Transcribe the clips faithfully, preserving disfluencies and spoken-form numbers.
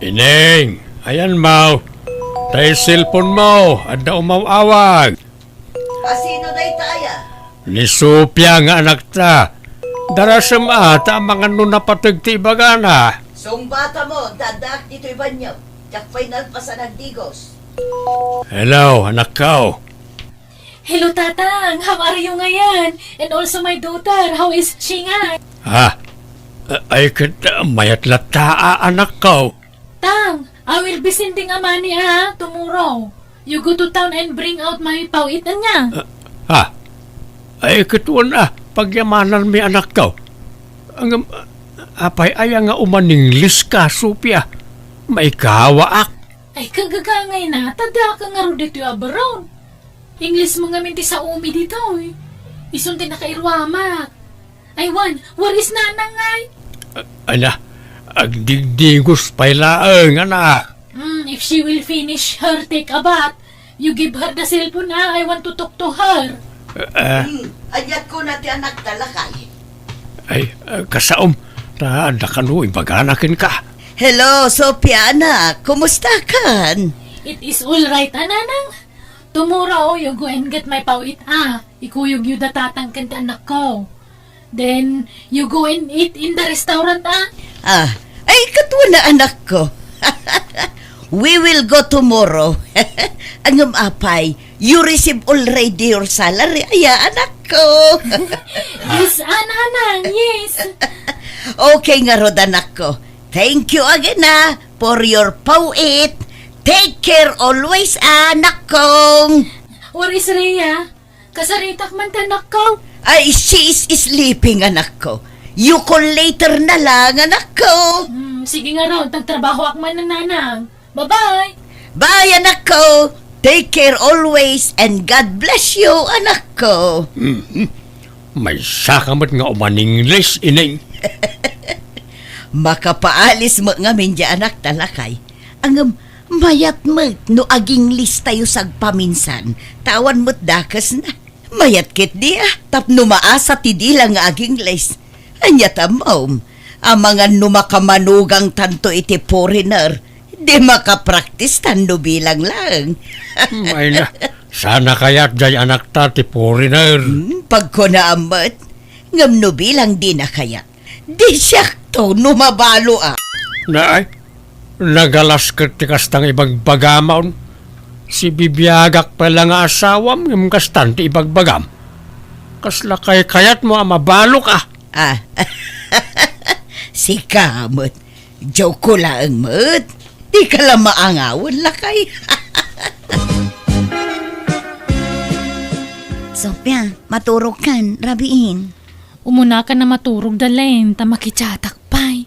Ineng, ayan mo. Tay cellphone mo, adda umaw-awag. Asino dayta aya? Ni Sofia nga anakta. Darasem a, ta amangan no napateg ti ibagana. Sungbata mo, addaak ditoy banio. Diak pay nalpasan agdigos. Hello, anakko. Hello, Tatang. How are you ngayon? And also my daughter, how is she nga? Ha? A-, ay, ket, ah, mayat latta, a, anakko. Tang, I will be sending a money, ha, tomorrow. You go to town and bring out my paw-it, ania? Ah, ha? Ay, ket wen, a, pagyamananmi, anakko. Ngem, a, apay aya nga umaningleska, Sofia? Maikawaak. Ay, kagagangay na, ta diak ngarud ditoy abroad. English mo ngamin ti saomi ditoy. Isun ti nakairuamak. Ay, wen, where is Nanang ngay? Ala, agdigdigos pay laeng, anak. Hmm, if she will finish her take a bath, you give her the cellphone, ah. I want to talk to her. Ah. Hmm, aniat kuna ti anakta, lakay? Ay, ah, kasaom, ta adda kano ibagana kenka. Hello, Sofia, anak. Kumusta kan? It is all right, a, Nanang. Tomorrow, you go and get my paw-it, a. Ikuyogyo da Tatang ken ti anakko. Then, you go and eat in the restaurant, a. Ah, ay, ket wen a, anakko. We will go tomorrow. Ngem apay, you receive already your salary, aya, anakko? Yes, a, Nanang, yes. Okay ngarud, anakko. Thank you again, a, for your paw-it. Take care always, anakko. Where is Rhea? Kasaritak man ti anakko. Ay, she is sleeping, anakko. You call later na lang, anakko. Hmm, sige ngarud, agtrabahoak man, Nanang. Bye-bye. Bye, anakko. Take care always and God bless you, anakko. Mhm. Maysa ka met nga umaningles, ineng. Makapaalis met ngamin diay anakta, lakay. Ngem, mayat met no agingles tayo sagpaminsan, ta awan met dakesna. Mayat ketdi a, tapno maasa ti dila nga agingles. Ania ta, mom, amangan no makamanugangtanto iti foreigner, di makapraktis tan no bilang laeng. Hmm, ay na, sana kayat diay anakta ti foreigner. Hmm, pagkunaam met, ngem no bilang dina kayat. Di siakto no mabalo a. Naay, nagalas ket ti kasta nga ibagbagam. Sibibiagak pay la nga asawam ngem kastan ti ibagbagam. Kasla kaykayatmo a mabalok a? Ah, sika met. Joke ko laeng met. Dika la maangawen, lakay. Sofia, maturogkan, rabiin. Umunakan a maturog, Dalen, ta makichatak pay.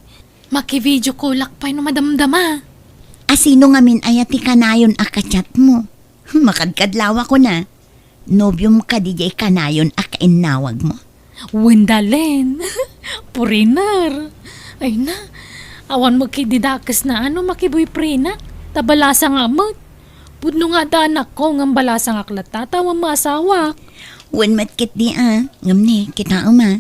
Maki-video callak pay no madamdama. Asino ngamin aya ti kanayon a kachatmo? Makadkadlawak, kuna. Nobiom kadi diay kanayon a kainnawagmo? Wen, Dalen. Foreigner. Ay na, awan met ketdi dakesna a no makiboyfriendak, ta balasangak met. Pudno nga adda anakko, ngem balasangak latta ta awan maasawak. Wen met ketdi a, ngem ne, kitaem a,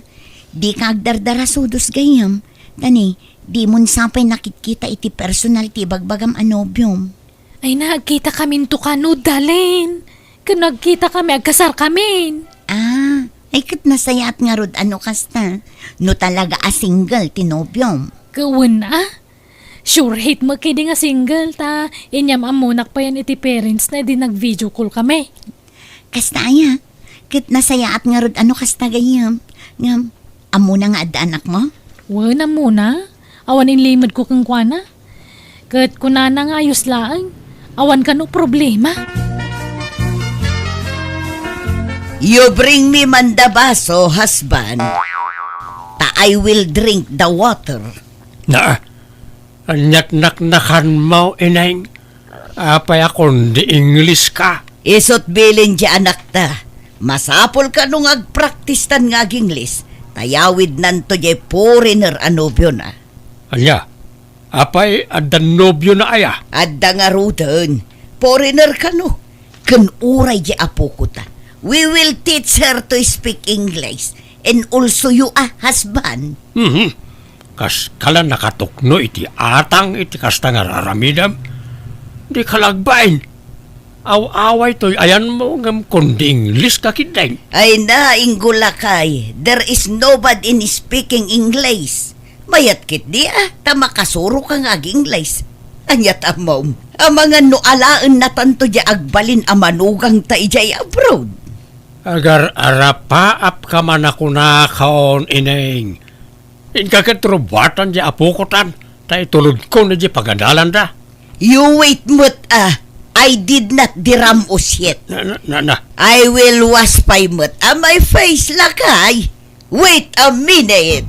dika agdardarasudos gayyem, ta ne, dimon sa pay nakitkita iti personal ti ibagbagam a nobiom. Ay na, agkitakaminto kano, Dalen. Ken no agkitakami, agkasarkamin. Ah, ay ket nasayaat ngarud a no kasta, no talaga a single ti nobiom. Ket wen a? Sure hit met ketdi nga single, ta inyam-ammonak payen iti parentsna idi nag-video call kami. Kasta aya, ket nasayaat ngarud a no kasta gayyem. Ngem, ammona nga adda anakmo? Wen, ammona. Awan inlimedko kenkuana. Ket kunana nga ayos laeng, awan kano problema. You bring me man the baso, husband, ta I will drink the water. Na, ania't naknakanmo, ineng? Apay a kundi English ka? Isu't bilin ti anakta. Masapul kano nga agpraktistan nga agingles, ta yawidnanto diay foreigner a nobiona. Ania? Apay, adda nobiona aya? Adda ngaruden. Foreigner kano. Ken uray diay apoko ta. We will teach her to speak English and also you a husband. Mhm. Kaskala nakatukno iti atang iti kasta nga ar-aramidem. Dika la agbain. Aw-away toy ayanmo ngem kundi English ka ketdin. Ay na, Inggolakay, there is no bad in speaking English. Mayat ketdi a, ta makasuroka nga ag-English. Ania ti ammom? Amangan no alaennatanto diay agbalin a manugangta idiay abroad. Agar-arapaapka man a kunakon, Ineng. Inka ket rubuatan diay apokon, ta itulodkon idiay pagadalanda. You wait met a, I did not diram-os yet. Na, na, na, na. I will waspay met a my face, lakay. Wait a minute.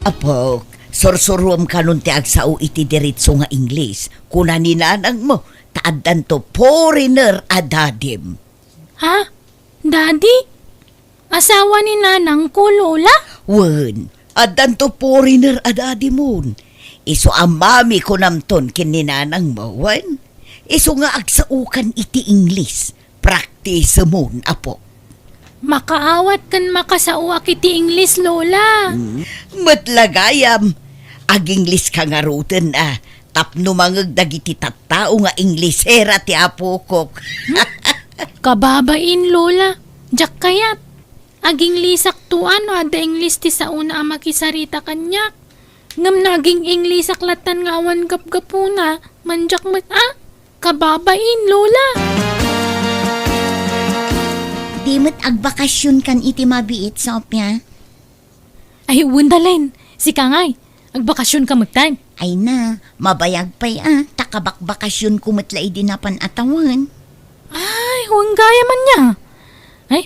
Apok, sursuruem kanon ti agsao iti diretso nga English. Kuna ni nanangmo, ta addanto foreigner a dadim. Ha? Daddy? Asawa ni nanangko, Lola? Wen, addanto foreigner a dadimon. Isu a mami kunamton ken ni nanangmo, wen? Isu nga agsaokan iti English. Praktisemon, apo. Makaawat ken makasaoak iti English, Lola. Hmm. Met la gayam, ag-English ka ngaruden a, tapno mangeg dagiti tattao nga Inglesera ti apokok. Hmm? Kababain, Lola. Diak kayat. Ag-Inglesak to a no adda English ti saona a makisarita kaniak. Ngem no aging-Inglesak lattan nga awan gapgapuna, mandiak met a. Kababain, Lola. Di met agbakasionkan iti mabiit, Sofia? Ay, wen, Dalen. Sika ngay, agbakasionka metten? Ay na, mabayag pay a, ta kabakbakasionko met la idi napan a tawen. Ay, wen gayam ania. Ay,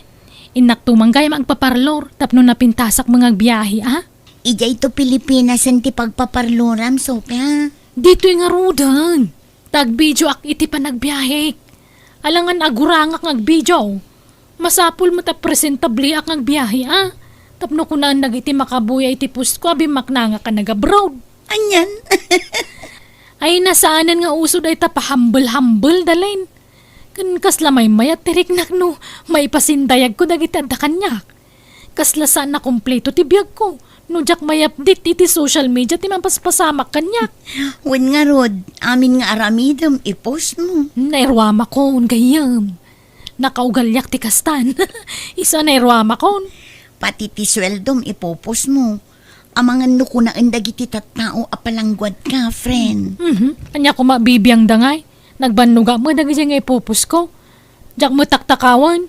innak to man gayam agpaparlor tapno napintasak met nga agbiahe a. Idiay to Pilipinas ti pagpaparloram, Sofia. Ditoy ngaruden. Ta agbideoak iti panagbiahek. Alangan agurangak nga agbideo. Masapul met a presentableak nga agbiahe a. Tapno kunaen dagiti makabuya iti postko a bimmaknangak a nag-abroad. Anian? Ay, na saanen nga uso dayta pahambel-hambel, Dalen. Ken kasla maymayat ti riknak no maipasindayagko dagiti adda kaniak. Kasla saan a kompleto ti biagko no diak may-update iti social media ti mapaspasamak kaniak. Wen ngarud, amin nga aramidem, i-post mo. Nairuamakon, gayyem. Nakaugaliak ti kastan. Isu a nairuamakon. Pati ti sueldom, ipo-post mo. Amangan no kunaen dagiti tattao a palangguadka, friend. Mhm. Ania koma bibiangda ngay? Nagbannogak met dagiti nga ipo-postko. Diak met taktakawan.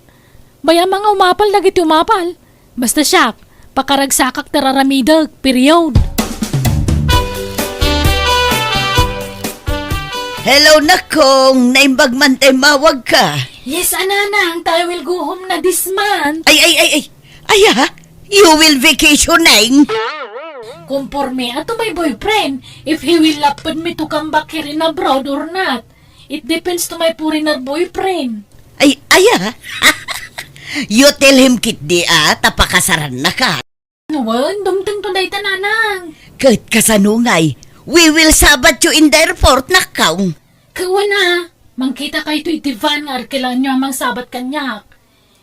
Bay-am nga umapal dagiti umapal. Basta siak, pakaragsakak ti ar-aramidek, period. Hello, Nakong. Naimbag man ta immawagka. Yes, a nanang, ta I will go home na this month. Ay, ay, ay, ay. Aya, you will vacationing? Konforme a to my boyfriend if he will laped me to come back here in abroad or not. It depends to my foreigner boyfriend. Ay, aya? You tell him ketdi a, ta pakasarannaka. Wen, dumtengto dayta, nanang. Ket kasano ngay? We will sabat you in the airport, Nakong. Ket wen a, mangkitakayto iti van nga arkelaenyo a mangsabat kaniak.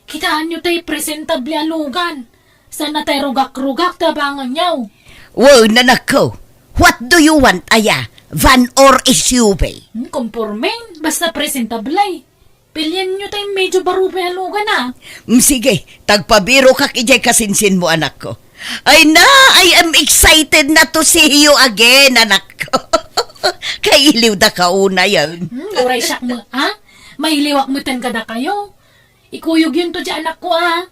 Kitaenyo tay presentable a lugan. Saan a tay rugak-rugak ti abanganyo. Wen, anakko, what do you want, aya? Van or S U V? Hmm, konporme, basta presentable. Pilienyo tay medyo barubay a lugan a. Mm, sige, ta agpabirokak idiay kasinsinmo, anakko. Ay na, I am excited na to see you again, anakko. Kailiwdaka unay. Hmm, uray siak met, ha? Mailiwak metten kadakayo. Ikuyogyonto diay anakko a.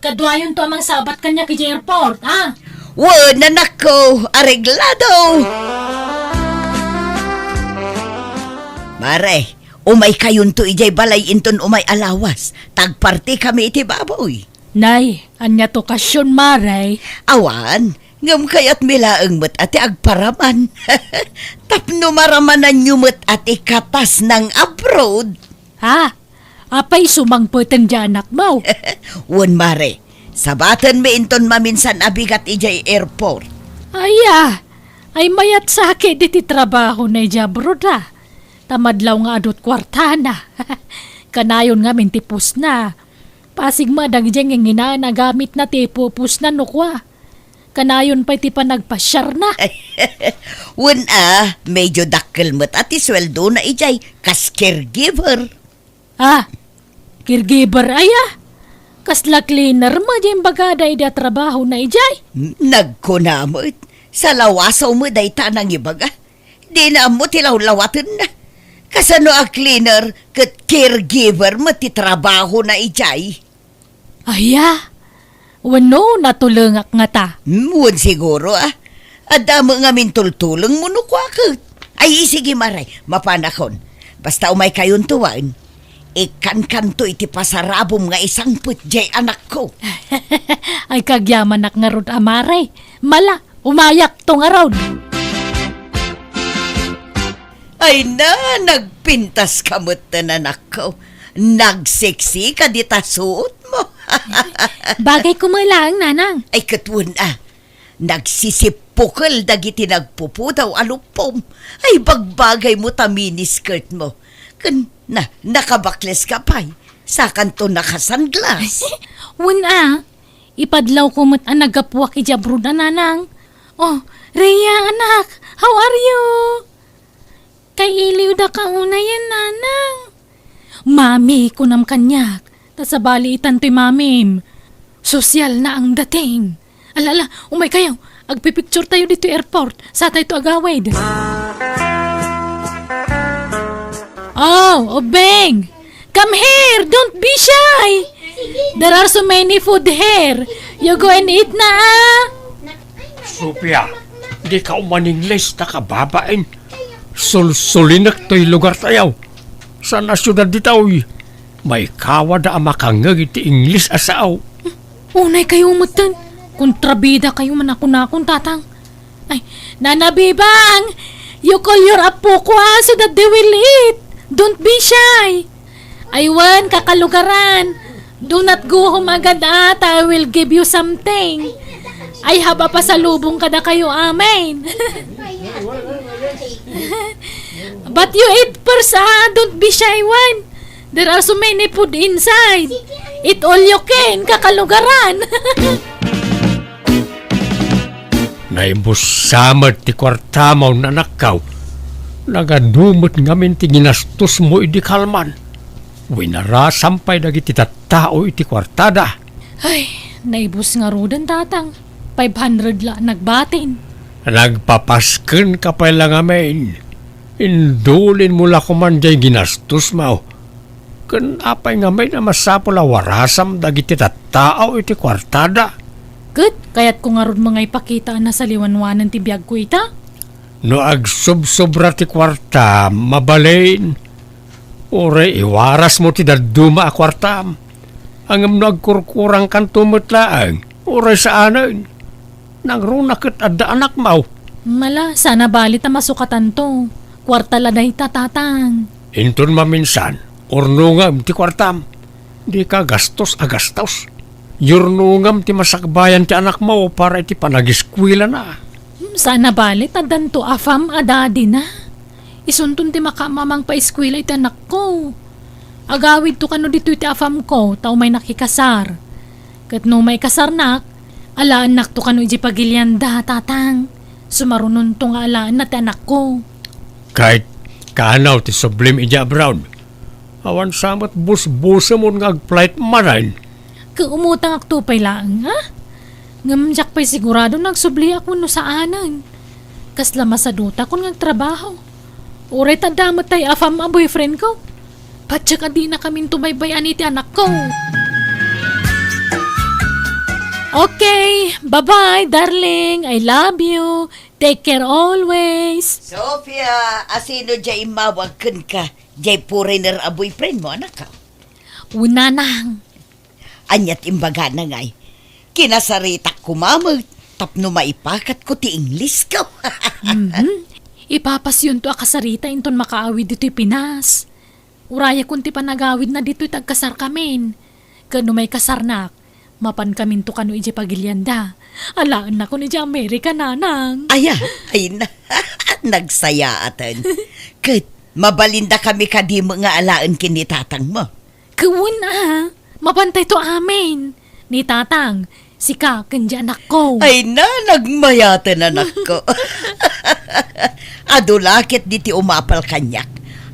Kaduayonto a mangsabat kaniak idiay airport, ha? Wen, anakko, areglado! Mare, umaykayonto idiay balay inton umay a lawas. Ta agpartikami iti baboy. Nay, ania ti okasion, Mare? Awan, ngem kayatmi laeng met a ti agparaman. Tapno maramananyo met a ti katas nang-abroad. Ha? Apay, sumangpeten diay anakmo? Wen, Mare. Sabatenmi inton maminsan a bigat idiay airport. Aya, ay mayat sa ketdi ti trabahona idiay abroad a. Ta madlaw nga adu ti kuartana. Kanayon ngamin ti pusna. Pasig met dagidiay nginginaen a gamitna ti ipupusna no kua. Kanayon pay ti panagpasiarna. Wen a, medyo dakkel met a ti sueldona idiay kas caregiver. Ah, caregiver aya? Kasla cleaner met diay imbagada idi a trabahona idiay? Nagkuna met, salawasaw met dayta a nangibaga. Dina ammo ti lawlawatenna. Kasano a cleaner ket caregiver met ti trabahona idiay? Aya, wenno natulengak ngata? Hmm, wen siguro, ah. Adda met ngamin tultulengmo no kua ket. Ay, sige, Mare, mapanakon. Basta umaykayonto, wen. Ikkankanto iti pasarabom nga isangpet diay anakko. Ay, kagyamanak ngarud a, Mare. Mala, umayakto ngarud. Ay na, nagpintas ka met, anakko. Nagseksi ka dita suotmo. Bagay ko met laeng, Nanang. Ay, ket wen a. Nagsisippukel dagiti nagpupudaw a luppom. Ay, bagbagay mo ta miniskirt mo. Ken na, nakabakles ka pay. Sakanto nakasanglas. Wen a, ipadlaw ko met a naggapuak idiay abroad a, Nanang. Oh, Rhea, anak, how are you? Kay iliw daka unayen, Nanang. Mami, kunam kaniak. Ta sabali itan toy mamim. Sosyal na ang dating. Ala, ala, umaykayo. Agpipicture tayo ditoy airport. Satayto agawid. Oh, Obeng! Come here! Don't be shy! There are so many food here. You go and eat na, ah! Sofia, dika umaningles ta kababain. Sulsulinek toy lugartayo. Saan a siudad ditoy? Maikawada a makangngeg iti Ingles a sao. Unaykayo metten. Kontrabidakayo man a kunakon, Tatang. Ay, Nana Bibang! You call your apoko, ah, so that they will eat. Don't be shy. Ay wen, kakalugaran. Do not go home agad, ah, ta I will give you something. I have a pasalubong kadakayo amin. But you eat first, ah. Don't be shy one. There are so many food inside. Eat all you can, kakalugaran. Naibussa met ti kuartamo, anakko. Nagadu met ngamin ti ginastosmo idi kalman. Winarasam pay dagiti tattao iti kuartada. Ay, naibus ngaruden, Tatang. Five hundred la nagbatin. Nagpapaskenka pay la ngamin. Indulinmo la koman diay ginastosmo. Ken apay ngamin a masapul a warasam dagiti tattao iti kuartada? Ket kayatko ngarud nga ipakita a nasaliwanwanen ti biagko ita. No agsubsobra ti kuarta, mabalin. Uray iwarasmo ti dadduma a kuartam. Ngem no agkurkurangkanto met laeng, uray saanen. Nangruna ket adda anakmo. Mala, saan a bali ta masukatanto. Kuarta la dayta, Tatang. Inton maminsan, urnongem ti kuartam. Dika gastos a gastos. Yurnongem ti masakbayan ti anakmo para iti panagiskuelana. Hmm, saan a bali ta addanto AFAM a daddy na. Isunton ti makaamamang paiskuela iti anakko. Agawidto kano ditoy ti AFAM ko, ta umaynak ikasar. Ket no maikasarnak, alaennakto kano idiay pagilianda, Tatang. Sumarunonto nga alaenna ti anakko. Ket kano ti sublim idiay abroad? Awan sa met busbusemon nga ag-flight manen. Ket umutangakto pay laeng, ha? Ngem diak pay sigurado no agsubliak wenno saanen. Kasla masadutakon nga agtrabaho. Uray ta adda met tay AFAM a boyfriend ko. Patiek a dinakaminto baybay-an iti anakko. Okay, bye-bye, darling. I love you. Take care always. Sofia, asino diay immawag kenka? Diay foreigner a boyfriend mo, anakko? Wen, Nanang. Ania ti imbagana ngay? Kinasaritak koma met tapno maipakatko ti Inglesko. Mhm. Ipapasyonto a kasarita inton makaawid ditoy Pinas. Urayakon ti panagawidna ditoy ta agkasarkamin. Ket no maikasarnak, mapankaminto kano idiay pagilianda. Alaennakon idiay Amerika, Nanang. Aya, ay na. Nagsayaaten. Ket mabalindakami kadi met nga alaen ken ni tatangmo? Ket wen a, mapantayto amin. Ni Tatang, Sika ken di anakko. Ay na, nagmayaten, anakko. Adu la ketdi ti umapal kaniak.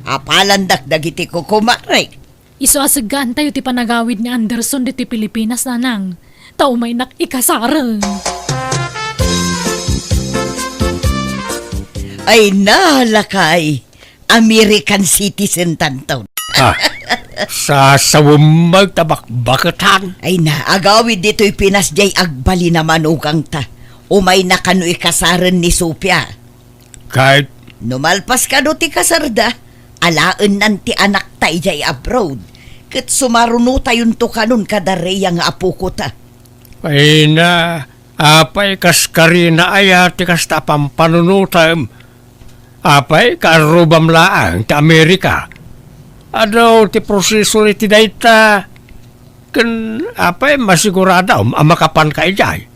Apalandak dagiti kukumarek. Isu a seggaantayo ti panagawid ni Anderson ditoy Pilipinas, nanang. Ta umaynak ikasaren. Ay na, lakay. American citizen tanto. Ah, sasawem met ta bakbaketan. Ay na, agawid ditoy Pinas jay agbalin a manugangta. Umayna kano ikasaren ni Sofia. Ket? No malpas kano ti kasarda, alaennan ti anakta idiay abroad. Ket sumarunotayonto kanon kada Rhea nga apokota. Ay na, apay kas karina aya ti kasta a pampanunotem? Apay, kaarrubam laeng ti Amerika? Adu ti proseso iti dayta. Ken apay, masiguradam a makapanka idiay?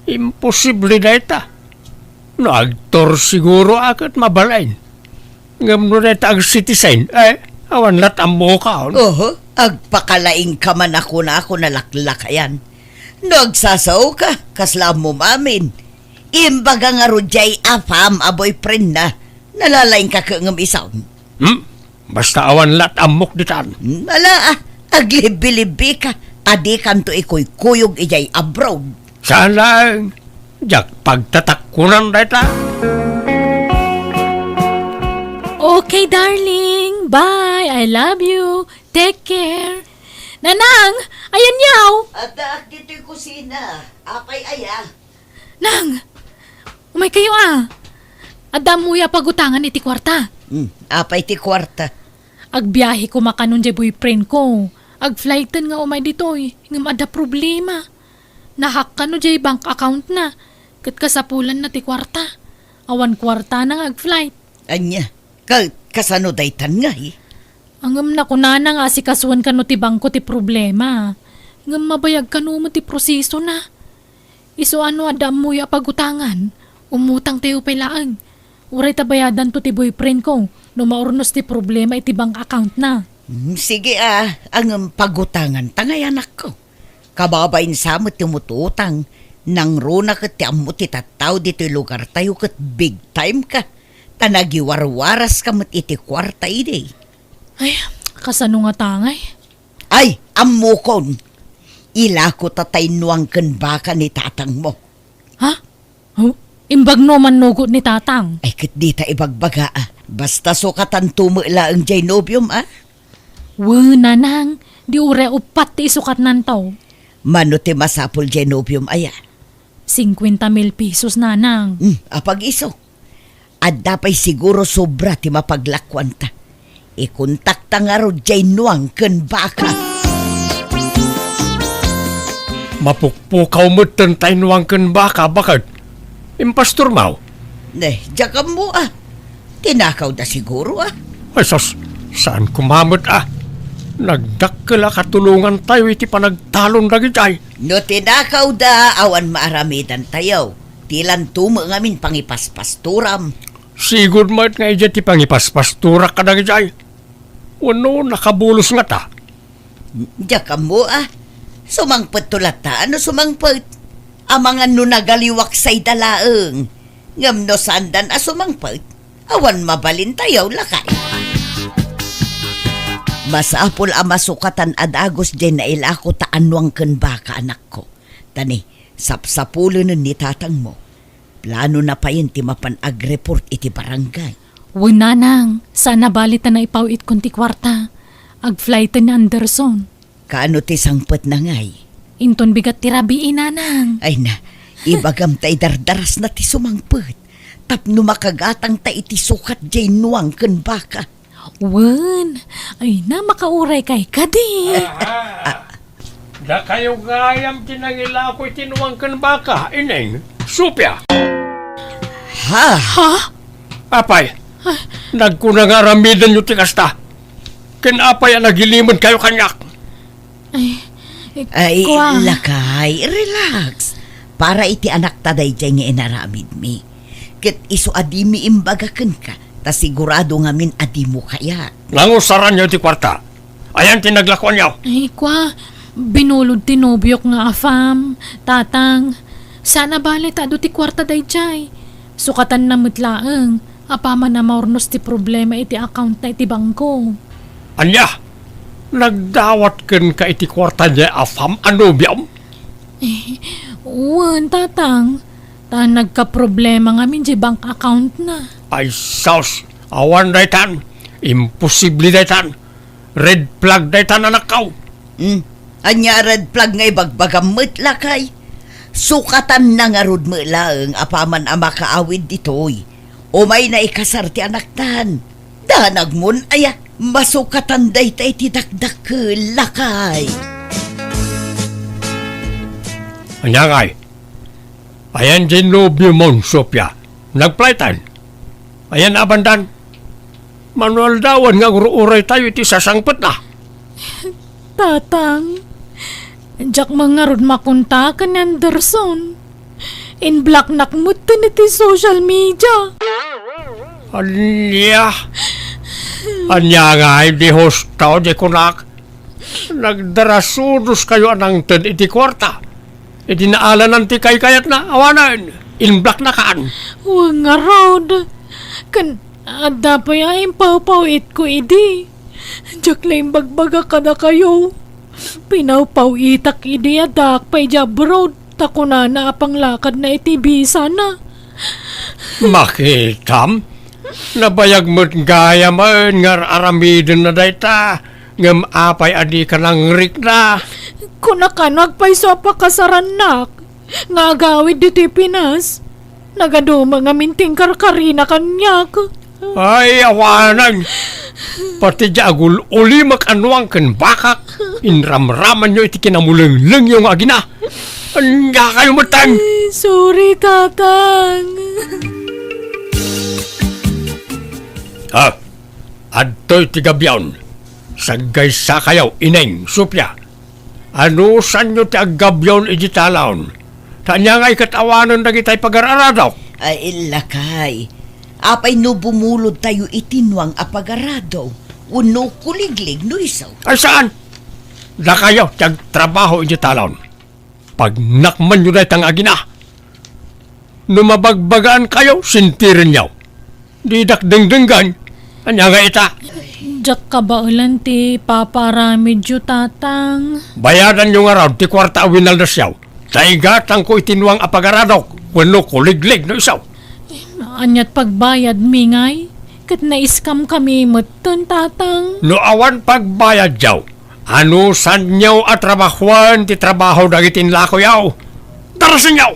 Imposible dayta. No agtor siguro a ket mabalin. Ngem no dayta ag-citizen, eh, awan lat ammokon. Oho, agpakalaingka man a kunako nalaklakayan. No agsasaoka, kasla ammom amin. Imbaga ngarud jay afam a boyfriendna, nalalaingka ket ngem isu. Hmm? Basta awan lat ammok ditan. Hmm, ala, ah, aglibbilibbika, a dikanto ikuykuyog idiay abroad. Saan laeng, diak pagtatakkunan dayta. Okay, darling. Bye. I love you. Take care. Nanang, ayanyaw. Addaak ditoy kusina. Apay aya? Nang, umaykayo a. Adda ammoyo a pagutangan iti kuarta. Hmm, apay ti kuarta? Agbiahe koma kanon jay boyfriend ko. Agflighten nga umay ditoy, ngem adda problema. Nahack kano jay bank account na, ket kasapulanna ti kuarta. Awan kuartana nga agflight. Ania? Ka-, kasano daytan ngay? Ngem nakunana nga asikasuan kano ti bangko ti problema. Ngem mabayag kano met ti prosesona. Isu a no adda ammoyo a pagutangan, umutangtayo pay laeng. Uray ta bayadanto ti boyfriend ko no maurnos ti problema iti bank account na. Hmm, sige a, ngem pagutanganta ngay, anakko. Kababain sa met ti umututang, nangruna ket ti ammo ti tattao ditoy lugartayo ket big time ka. Ta nagiwarwaraska met iti kuarta idi. Ay, kasano ngata ngay? Ay, ammokon. Ilako ta taynuang ken baka ni tatangmo. Ha? Oh, imbag no mannugot ni tatang. Ay, ket dita ibagbaga, a. Basta sukatanto met laeng jay nobiom, a. Wen, nanang, di uray uppat ti isukatnanto. Mano ti masapul jay nobiom aya? Cincuenta mil pesos, nanang. Hmm, apag-isu. Adda pay siguro sobra ti mapaglakuanta. Ikontakta ngarud jay nuang ken baka. Mapukpukaw metten tay nuang ken baka, baket? Impastormaw? Ne, diak ammo, a. Tinakawda siguro, a. Ay, sus, saan koma met, a. Nagdakkel a katulongantayo iti panagtalon dagijay. No tinakawda, awan maaramidantayo. Ti lanto met ngamin pangipaspastoram. Sigud met nga idiay ti pangipaspastorak kadagijay. Wenno nakabulos ngata? Diak ammo, a. Sumangpetto latta no sumangpet. Amangan no nagaliwak sayda laeng. Ngem no saandan a sumangpet, awan mabalintayo, lakay. Masapul a masukatan a dagus diay nailako ta a nuang ken baka, anakko. Ta ni, sapsapulenen ni tatangmo. Planona payen ti mapan agreport iti barangay. Wen, nanang, saan a bali ta naipawit kon ti kuarta. Agflighten ni Anderson. Kaano ti sangpetna ngay? Inton bigat ti rabii, nanang. Ay na, ibagam ta idardarasna ti sumangpet. Tapno makagatangta iti sukat diay nuang ken baka. Wen, ay na, makauraykay kadi. Aha. Dakayo gayam ti nangilako iti nuang ken baka, Ineng, Sofia. Ha? Ha? Apay, nagkuna nga aramidenyo ti kasta. Ken apay a nagilimenkayo kaniak? Ay, eh, Ay, kua. Lakay, relax. Para iti anakta daydiay nga inaramidmi. Ket isu a dimi imbaga kenka, ta sigurado ngamin a dimo kayat. Nangusaranyo ti kuarta. Ayan ti naglakuanyo. Ay, kua, Binulod ti nobiok nga afam, tatang. Saan a bale ta adu ti kuarta daydiay. Sukatanna met laeng, apaman a maurnos ti problema iti accountna iti bangko. Ania? Nagdawat kenka iti kuarta diay afam a nobiom? Eh, wen, tatang. Ta nagkaproblema ngamin diay bank accountna. Ay sus, awan daytan. Imposible daytan. Red flag daytan, anakko. Hmm. Ania a red flag nga ibagbagam met, lakay? Sukatanna ngarud met laeng apaman a makaawid ditoy. Umayna ikasar ti anaktan. Danagmon aya, masukatan dayta iti dakdakkel, lakay. Ania ngay? Ayan diay nobiomon, Sofia. Nagflightan. Ayan a bandan. Mano aldawan nga agur-uraytayo iti sasangpetna. Tatang, diak man ngarud makontak ken ni Anderson. In-blocknak metten iti social media. Ania? Ania ngay, di husto, di kunak? Nagdarasudoskayo a nangted iti kuarta. Idi naalanan ti kaykayatna, awanen, in-blocknakan. Wen ngarud. Ken adda pay a impawpaw-itko idi. Diak la imbagbaga kadakayo. Pinawpaw-itak idi addaak pay idiay abroad, ta kunana a panglakadna iti bisana. Makitam? Nabayag met gayam nga ar-aramidenna dayta, ngem apay a dika nangrikna? Kunak a no agpayso a pakasarannak nga agawid ditoy Pinas, nagaduma ngamin ti inkarkarina kaniak. Ay, awanen! Pati diay agul-ulimek a nuang ken bakak, inramramanyo iti kinamulenglengyo nga agina. Ania kayo metten? Ay, sorry, Tatang. Ah, adtoy ti gabion. Saggaysakayo, Ineng, Sofia. Anusanyo ti aggabion idi talaon? Ta ania ngay ket awanen dagitay pagar-aradok? Ay, lakay. Apay no bumulodtayo iti nuang a pagarado wenno kuliglig no isu? Ay, saan? Dakayo ti agtrabaho idi talaon. Pagnakmanyo dayta nga agina. No mabagbagaankayo, sentirenyo. Didak dengdenggen. Ania nga ita? Diak kabaelan ti papaaramidyo, Tatang. Bayadanyo ngarud ti kuarta a winaldasyo. Ta igatangko iti nuang a pagaradok wenno kuliglig no isu. Aniat pagbayadmi ngay? Ket na-scam kami metten, Tatang. No awan pagbayadyo, anusanyo a trabahoen ti trabaho dagiti inlakoyo? Darasenyo!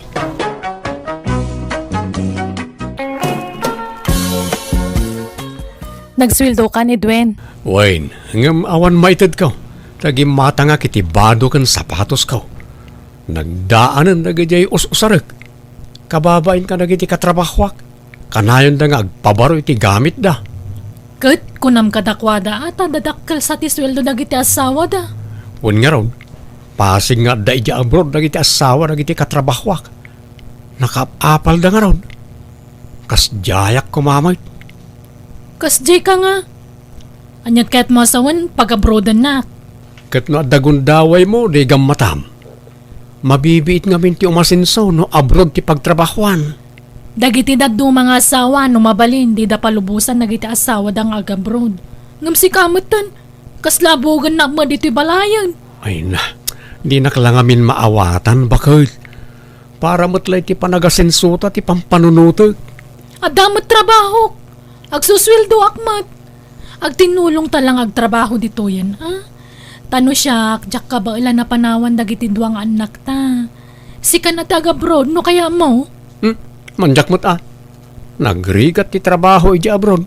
Nagsueldokan, Edwin. Wen, ngem awan maitedko, ta gimmatangak iti bado ken sapatosko. Nagdaanen dagidiay us-usarek. Kababain kadagiti katrabahoak, kanayonda nga agpabaro iti gamitda. Ket kunam kadakuada a ta dadakkel sa ti sueldo dagiti asawada. Wen ngarud, pasig nga adda idiay abroad dagiti asawa dagiti katrabahoak. Nakaap-apalda ngarud. Kasdiayak koma met. Kasdiayka nga? Ania kayatmo a sawen, pag-abroadennak? Ket no adda gundawaymo, di gammatam. Mabibiit ngamin ti umasenso no abroad ti pagtrabahoan. Dagiti dadduma nga asawa, no mabalin, dida palubosan dagiti asawada nga agabroad. Ngem sika metten, kasla buogennak met ditoy balayen. Ay na, dinak la ngamin maawatan, baket. Para met la iti panagasensota ti pampanunotek. Adda met trabahok. Agsusueldoak met. Agtinnulongta la nga agtrabaho ditoyen, a? Ta no siak, diak kabaelan a panawan dagiti dua nga annakta. Sika a ti agabroad, no kayatmo? Hmm, mandiak met a. Nagrigat ti trabaho idiay abroad.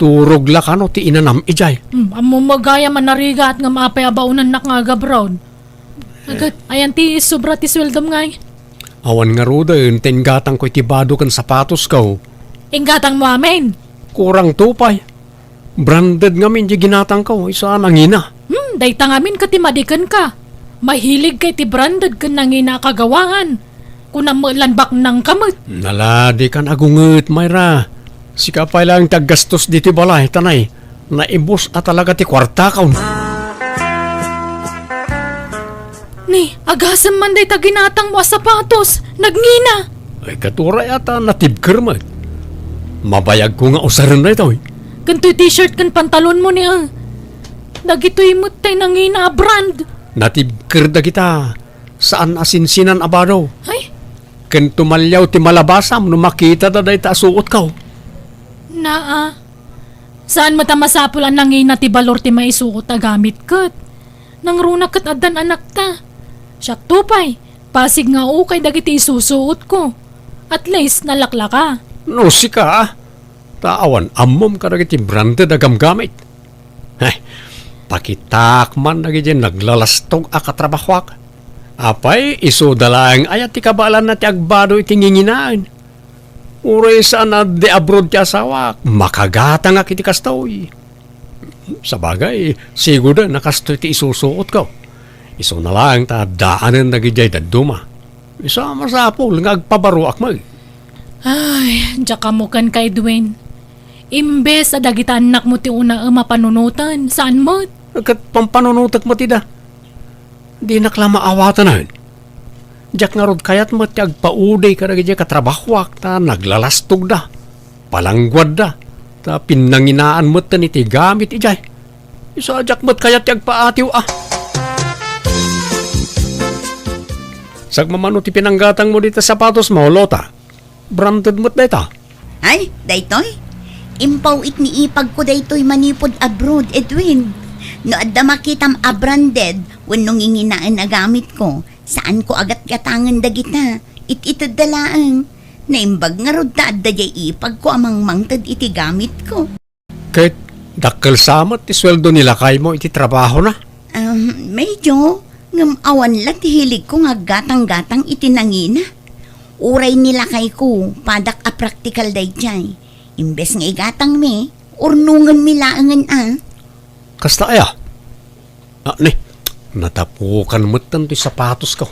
Turog la kano ti inanam idiay. Hmm, ammom gayam a narigat ngem apay a baonannak nga agabroad? Ket, ayan ti sobra ti sueldom ngay? Awan ngaruden ta inggatangko iti bado ken sapatosko. Inggatangmo amin? Kurangto pay. Branded ngamin ti ginatangko, isu a nangina. Hmm, dayta ngamin ket ti madi kenka. Mahiligka iti branded ken nangina a kagawaan. Kunam met la baknangka met. Naladikan agunget, Myra. Sika pay laeng ti aggastos ditoy balay, ta nay, naibus a talaga ti kuartakon. Ni, agasem man dayta ginatangmo a sapatos, nagngina. Ay, ket uray a ta natibker met. Mabayagko nga usaren daytoy. Ken toy t-shirt ken pantalonmo ni, ah. Dagitoy met tay nangina a brand. Natibker dagita. Saan a sinsinan a bado. Ay? Ken tumalliaw ti malabasam no makitada dayta a suotko. Naa. Saan met a masapul a nangina ti balor ti maisuot a gamit ket. Nangruna ket addan anakta. Siakto pay, pasig nga ukay dagiti isusuotko. At least, nalaklaka. No sika, ta awan ammom kadagiti branded a gamgamit. Heh, pakitak man dagiti naglalastog a katrabahoak. Apay, isuda laeng aya ti kabaelanna ti agbado iti nginginaen? Uray saan a di abroad ti asawak, makagatangak iti kastoy. Sabagay, sigurden a kastoy ti isusuotko. Isuna laeng ta addaanen dagidiay dadduma. Isu a masapul nga agpabaroak met. Ay, diak ammo kenka, Edwin. Imbes a dagita annakmo ti unaem a panunoten, saan met? Ket pampanunotek met ida. Dinak la maawatanen. Diak ngarud kayat met ti agpaudi kadagiti katrabahoak ta naglalastogda, palangguadda, ta pinnanginaan metten iti gamit idiay. Isu a diak met kayat ti agpaatiw a. Sagmamano ti pinanggatangmo dita sapatosmo, Lota. Branded met dayta. Ay, daytoy? Impaw-it ni ipagko daytoy manipud abroad, Edwin. No adda makitam a branded wenno nginginaen a gamitko, saanko a gatgatangen dagita. It-itedda laeng. Naimbag ngarud ta adda diay ipagko a mangmangted iti gamitko. Ket dakkel sa met ti sueldo ni lakaymo iti trabahona? Um, medyo, ngem awan la ti hiligko nga aggatang-gatang iti nangina. Uray ni lakayko, padak a praktikal daydiay. Imbes nga igatangmi, urnongenmi laengen a. Kasta aya? Ah, ni, natapukan metten ti sapatosko.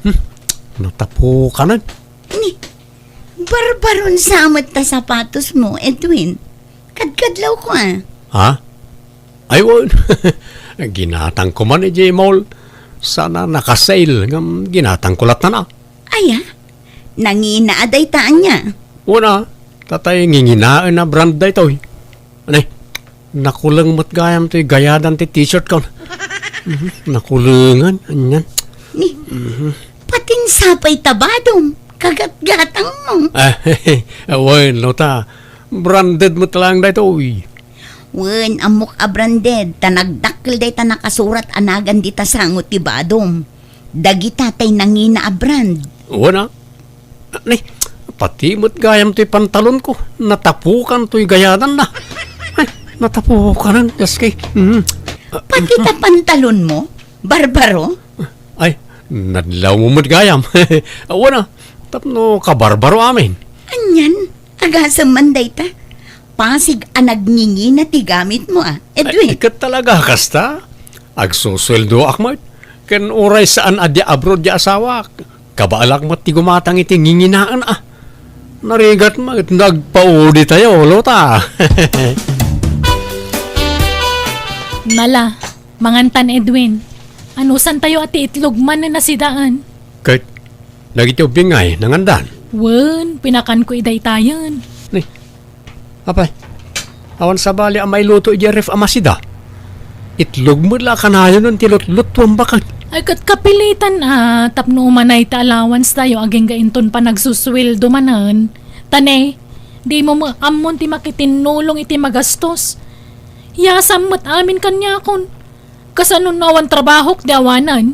Hmm, natapukanen. Ni, barbaron sa met ta sapatosmo, Edwin. Kadkadlawko a. Ha? Ay, wen. Ginatangko man idiay mall. Sana naka-sale, ngem ginatangko latta na. Aya? Nangina a dayta ania? Wen a, tatay nginginaen a brand daytoy. Ani, nakuleng met gayam toy gayadan ti t-shirtkon. Mhm, nakulengan, anian. Ni, Mhm. Patin sapay ta badom, kagatgatangmo. Ah, wen, Lota, branded met laeng daytoy. Wen, ammok a branded, ta nagdakkel dayta nakasurat a nagan dita sango ti badom. Dagita tay nangina a brand. Wen a. Ni, pati met gayam toy pantalonko, natapukan toy gayadanna. Ay, natapukanen, Dios kay. Mhm. Pati ta pantalonmo, barbaro? Ay, nadlawmo met gayam. Wen a, tapno kabarbaro amin. Anian, agasem man dayta. Pasig a nagngingina ti gamitmo a, Edwin. Ay, ket talaga kasta? Agsusueldoak met. Ken uray saan a di abroad ti asawak, kabaelak met ti gumatang iti nginginaen a. Narigat met, nagpauditayo, Lota. Nala, mangantan, Edwin. Anusantayo a ti itlog manen a sidaen? Ket, dagiti ubbing ngay, nangandan? Wen, pinakanko idaytayen. Ni, Apay, awan sabali a mailuto idiay ref a masida. Itlog met la a kanayonen ti lutluttuam baket. Ay, ket kapilitan a tapno umanay ti allowance tayo agingga inton panagsusueldo manen. Ta ne, dimo met ammon ti makitinnulong iti magastos. Yasam met amin kaniakon. Kasano no awan trabahok di awanan?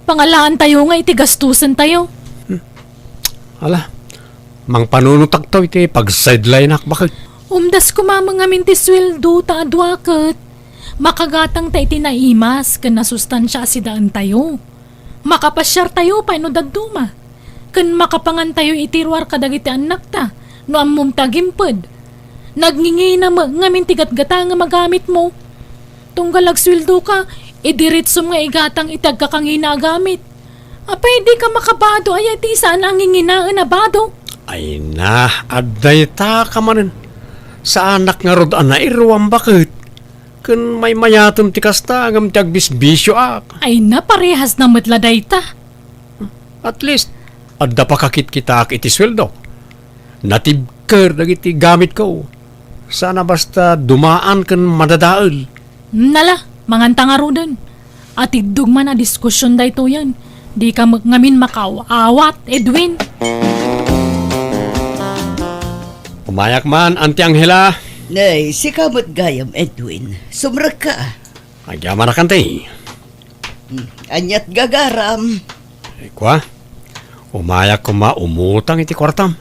Pangalaantayo nga iti gastusentayo. Hmm. Ala, mangpanunotakto iti pag-sidelineak baket. Umdas koma ngamin ti sueldo ta adua ket makagatangta iti naimas ken nasustansia a sidaentayo. Makapasiartayo pay no dadduma. Ken makapangantayo iti ruar kadagiti annakta no ammom ti agimped. Nagngingina met ngamin ti gatgatangem a gamitmo. Tunggal agsueldoka, idiritsom nga igatang iti agkakangina a gamit. Apay, dika makabado aya iti saan a nginginaen a bado? Ay na, adda ita ka manen. Saanak ngarud a nairuam baket. Ken maymayatem ti kasta, ngem ti agbisbisioak. Ay, naparehasna met la dayta. At least, adda pakakitkitaak iti sueldok. Natibker dagiti gamitko. Saan a basta dumaan ken madadael. Nala, manganta ngaruden. Atiddog man a diskusion daytoyen. Dika met ngamin makaaw-awat, Edwin. Umayak man, Auntie Angela. Nay, sika met gayam, Edwin. Sumrekka. Agyamanak, Auntie. Hmm, aniat gagaram? Ay, kua, umayak koma umutang iti kuartam.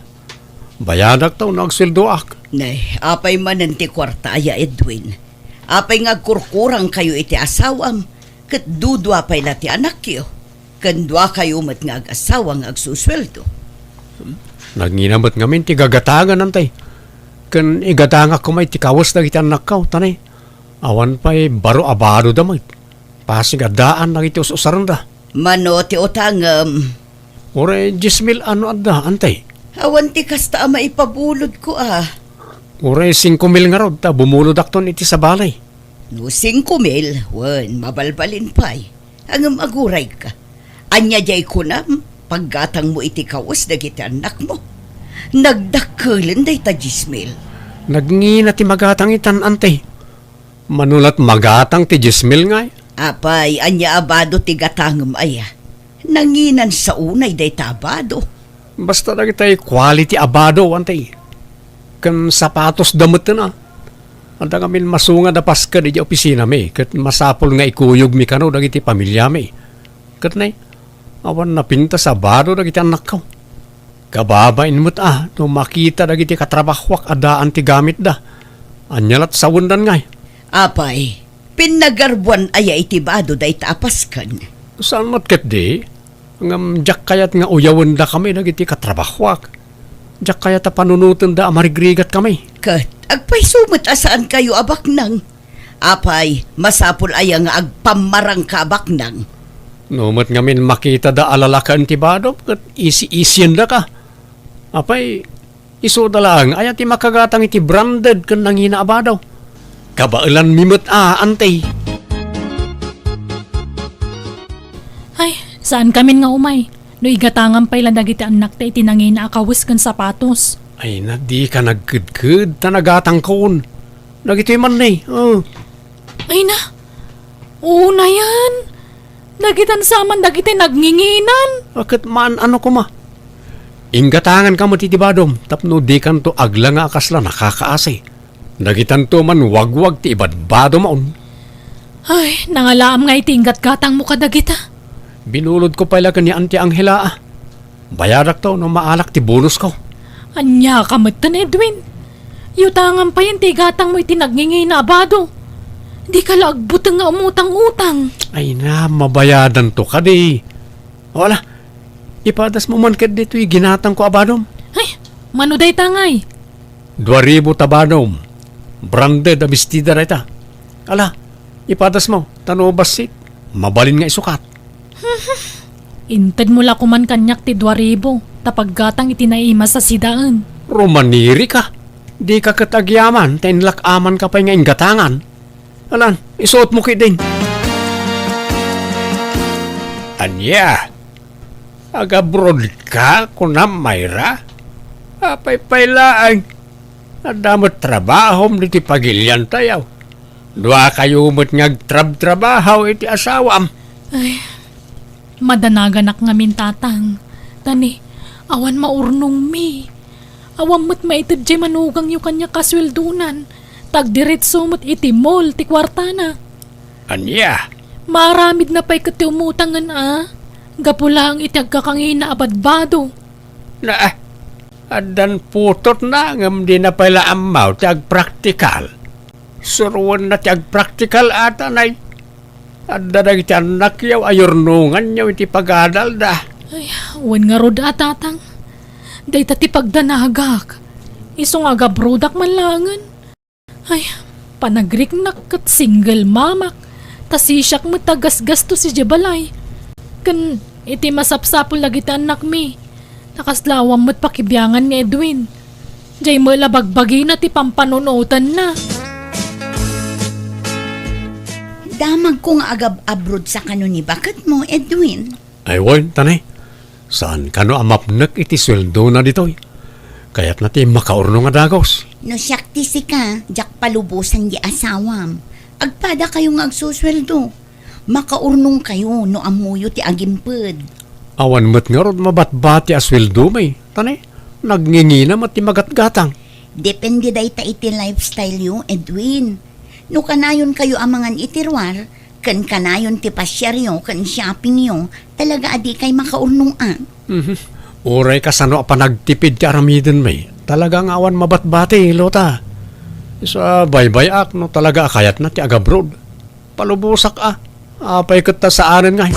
Bayadak ta no agsueldoak. Nay, apay manen ti kuarta aya, Edwin? Apay nga agkurkurangkayo iti asawam, ket dudua pay la ti anakyo, ken duakayo met nga agasawa nga agsusueldo? Nagngina met ngamin ti gagatangan, Auntie. Ken igatangak koma iti kawes dagiti annakko, ta ne, awan pay baro a badoda met. Pasig a daan dagiti us-usarenda. Mano ti utangem? Uray dies mil a no adda, Auntie. Awan ti kasta a maipabulodko a. Uray singko mil ngarud ta bumulodakton iti sabali. No singko mil, wen, mabalbalin pay. Ngem agurayka. Ania diay kunam, paggatangmo iti kawes dagiti annakmo? Nagdakkelen dayta dies mil. Nagngina ti magatang itan, Auntie. Mano la't magatang ti dies mil ngay? Apay, ania a bado ti gatangem aya? Nanginan sa unay dayta a bado. Basta dagitay quality a bado, Auntie. Ken sapatosda metten a. Adda ngamin masungad a pasked idiay opisinami, ket masapul nga ikuyogmi kano dagiti pamiliami. Ket ne, awan napintas a bado dagiti annakko. Kababain met a no makita dagiti katrabahoak a daan ti gamitda. Ania la't sawendan ngay? Apay, pinnagarbuan aya iti bado dayta a pasken? Saan met ketdi, ngem diak kayat nga uyawendakami dagiti katrabahoak. Diak kayat a panunotenda a marigrigatkami. Ket agpayso met a saankayo a baknang. Apay, masapul aya nga agpammarangka a baknang? No met ngamin makitada a lalaken ti badom ket isi-isiendaka. Apay, isuda laeng aya ti makagatang iti branded ken nangina a bado? Kabaelanmi met a, Auntie. Ay, saankamin nga umay. No igatangam pay la dagiti annakta iti nangina a kawes ken sapatos. Ay na, dika nagkedked ta nagatangkon. Dagitoy man ne, oh. Ay na, unayen. Dagitan sa man dagiti nagnginginan. A, ket maan-ano koma. Inggatanganka met iti badom tapno dikanto aglanga a kasla nakakaasi. Dagitanto man wagwag ti ibadbadom. Ay, nangalaam nga iti inggatgatangmo kadagita. Binulodko pay la ken ni Auntie Angela a. Bayadakto no maalak ti bonusko. Ania ka metten, Edwin? Yutangam payen ti igatangmo iti nagngingina a bado. Dika la agbuteng nga umutang-utang. Ay na, mabayadanto kadi. O ala, ipadasmo man ket ditoy ginatangko a badom. Ay, mano dayta ngay? Dua ribu ta badom. Branded a bestida dayta. Ala, ipadasmo, ta no bassit, mabalin nga isukat. Intedmo la koman kaniak ti dua ribu, ta paggatang iti naimas a sidaen. Rumanirika. Dika ket agyaman ta inlak-amanka pay nga inggatangan. Alan, isuotmo ketdin. Ania? Agabrodka, kunam, Myra? Apay pay laeng? Adda met trabahom ditoy pagiliantayo. Duakayo met nga agtrabtrabaho iti asawam. Ay, madanaganak ngamin, Tatang. Ta ne, awan maurnongmi. Awan met maited diay manugangyo kaniak a sueldonan, ta agdiretso met iti mall ti kuartana. Ania? Maaramidna pay ket ti umutangen a, gapu laeng iti agkakangina a badbado. Na, addan putotna ngem dina pay la ammo ti agpraktikal. Suroenna ti agpraktikal a, Tatang. Adda dagiti annakyo a yurnonganyo iti pagadalda. Ay, wen ngarud a, Tatang. Dayta ti pagdanagak. Isu nga agabrodak man laengen. Ay, panagriknak ket single mamak. Ta sisiak met a gasgastos idiay balay. Ken iti masapsapul dagiti annakmi, ta kasla awan met pakibiangan ni Edwin. Diay met la bagbagina ti pampanunotenna. Damagko nga agab-abroad sa kano ni baketmo, Edwin. Ay, wen, tani. Saan kano a mapnek iti sueldona ditoy? Kayatna ti makaurnong a dagus. No siak ti sika, diak palubosan di asawam. Agpada kayo nga agsusueldo. Makaurnong kayo no ammoyo ti agimped. Awan met ngarud mabatbati a sueldomi, tani. Nagngingina met ti magatgatang. Depende dayta iti lifestyle yo, Edwin. No kanayon kayo a mangan iti ruar, ken kanayon ti pasiaryo ken shoppingyo, talaga a dikay makaurnong a. Mhm. Uray kasano a panagtipid ti aramidenmi, talaga nga awan mabatbati, Lota. Isu a baybay-ak no talaga a kayatna ti agabroad. Palubosak a. Apay ket ta saanen ngay?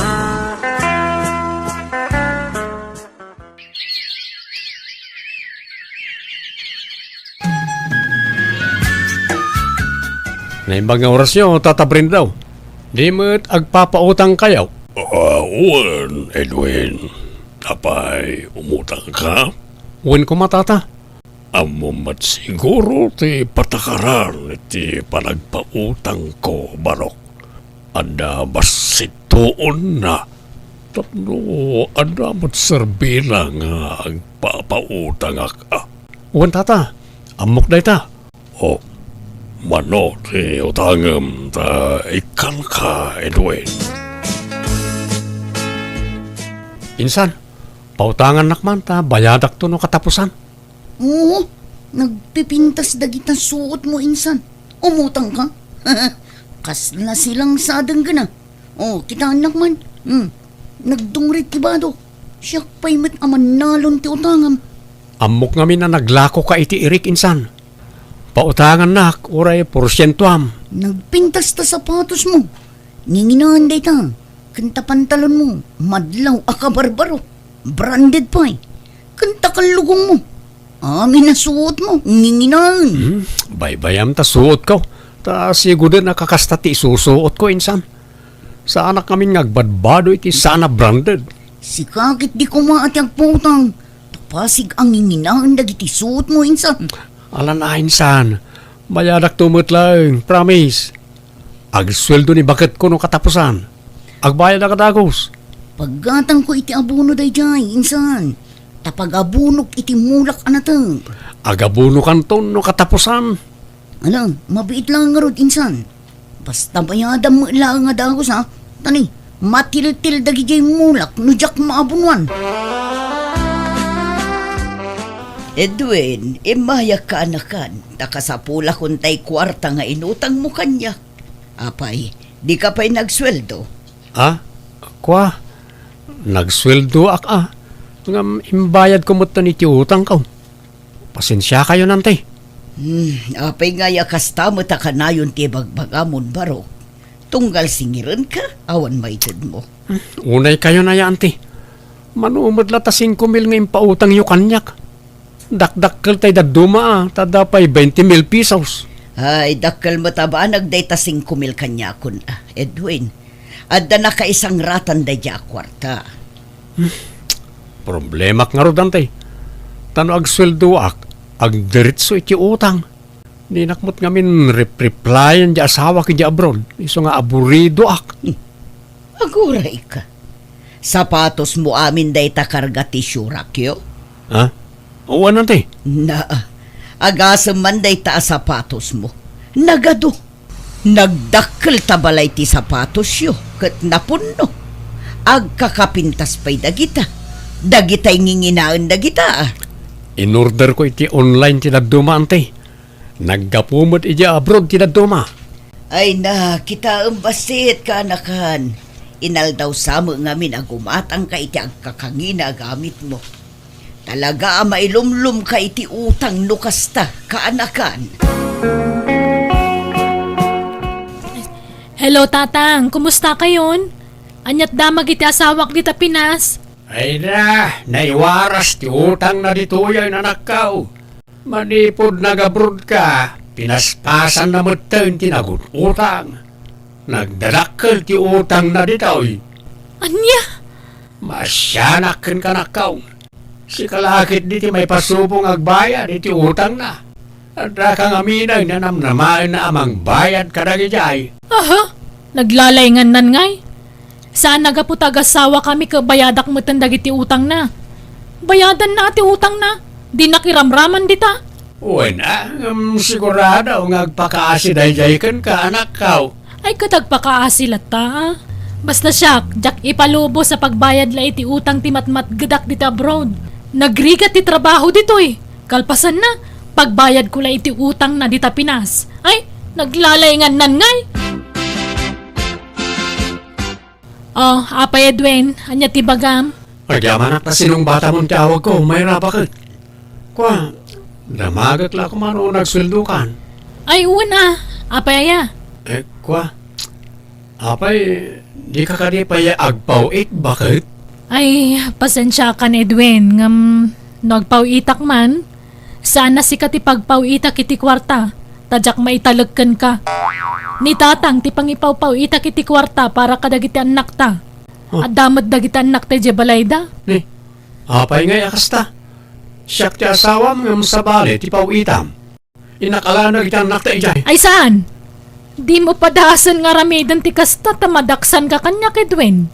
Naimbag nga orasyo, Tata Brendo. Di met agpapautang kayo? Ah, wen, Edwin. Apay, umutang ka? Wen koma, Tata. Ammom met siguro ti patakaran iti panagpautangko, Barok. Adda bassit tuonna. Tapno adda met serbina nga agpapautangak a. Wen, Tata. Ammok dayta. O, mano ti utangem ta ikkanka, Edwin? Insan, pautangannak man ta bayadakto no katapusan. Oo, nagpipintas dagita suotmo insan. Umutang ka? Kasla silang sadeng gana. Oh, kitaennak man. Hmm. Nagdungrit ti bado. Siak pay met a mannalon ti utangam. Ammok ngamin a naglako ka iti irik insan. Pautangannak, uray porsientoam. Nagpintas ta sapatos mo. Nginginaen dayta. Ken ta pantalon mo, madlaw a kabarbaro. Branded pay. Ken ta kallugong mo. Amin a suot mo, nginginaen. Hmm, baybayam ta suot ko. Ta siguden a kakasta ti isusuot ko, insan. Saanak ngamin nga agbadbado iti saan a branded. Sika ket di koma a ti agpautang. Ta pasig a nginginaen dagiti suot mo, insan. Alan a, insan. Bayadakto met laeng, promise. Agsueldo ni baketko no katapusan. Agbayadak a dagus. Paggatangko iti abono daydiay, insan. Ta pagabonok iti mulak a nateng. Agabonokanton no katapusan. Ala, mabiit laeng ngarud, insan. Basta bayadam met laeng a dagus, ha? Tani, matiltil dagidiay mulak no diak maabonoan. Edwin, immayak kaanakan, ta kasapulakon tay kuarta nga inutangmo kaniak. Apay, dika pay nagsueldo? Ah, kua, nagsueldoak a. Ngem imbayadko metten iti utangko. Pasensiakayon, anti. Hmm, apay ngay a kasta met a kanayon ti ibagbagamon, Barok? Tunggal singirenka, awan maitedmo. Hmm, unay kayon aya, anti. Mano met la ta singko mil nga impautangyo kaniak. Dakdakkel tay dadduma a, ta adda pay twenty mil pesos. Ay, dakkel met a banag dayta singko mil kaniakon, ah, Edwin. Adda nakaisangratan daydiay a kuarta. Hmm. Problemak ngarud, anti. Ta no agsueldoak, agdiretso iti utang. Dinak met ngamin rep-replyan di asawak idiay abroad, isu nga aburidoak. Hmm. Agurayka. Sapatosmo amin dayta karga ti siorakyo? Ha? Wen, anti. Naa. Agasem man dayta a sapatosmo. Nagadu. Nagdakkel ta balay ti sapatosyo ket napunno. Agkakapintas pay dagita. Dagitay nginginaen dagita. Inorderko iti online ti dadduma, anti. Naggapu met idiay abroad ti dadduma. Ay na, kitaem bassit, kaanakan. Inaldaw sa met ngamin a gumatangka iti agkakangina a gamitmo. Talaga a mailumlomka iti utang no kasta, kaanakan. Hello, Tatang. Kumusta kayon? Ania't damag iti asawak dita Pinas? Ay na, naiwaras ti utangna ditoy a inanakko. Manipud nagabrodka, pinaspasanna metten ti nagut-utang. Nagdadakkel ti utangna ditoy. Ania? Maasianak kenka, anakko. Sika la ketdi ti maipasubong agbayad iti utangna. Addaka ngamin a namnamaenna a mangbayad kadagidiay. Aha? Naglalaingannan ngay. Saan a gapu ta agasawakami ket bayadak metten dagiti utangna. Bayadanna ti utangna. Dinak iramraman dita. Wen a, ngem sigurado nga agpakaasi daydiay kenka, anakko. Ay, ket agpakaasi latta, a. Basta siak, diak ipalubos a pagbayad la iti utang ti matmatgedak dita abroad. Nagrigat ti trabaho ditoy. Kalpasanna, pagbayadko la iti utangna dita Pinas. Ay, naglalaingannan ngay. Oh, apay Edwin, ania ti bagam? Agyamanak ta sinungbatamon ti awagko, Mayra, baket. Kua, damagek la koma no nagsueldokan. Ay, wen a. Apay aya? Eh, kua, apay, dika kadi pay agpaw-it, baket? Ay, pasensiakan, Edwin, ngem no agpaw-itak man, saan a sika ti pagpaw-itak iti kuarta, ta diak maitalek kenka. Ni tatang ti pangipawpaw-itak iti kuarta para kadagiti annakta. Huh? Adda met dagiti annakta idiay balayda. Ni, apay ngay a kasta? Siak ti asawam ngem sabali ti paw-itam. Innak ala dagiti annakta idiay. Ay saan? Dimo padasen nga aramiden ti kasta ta madaksanka kaniak, Edwin.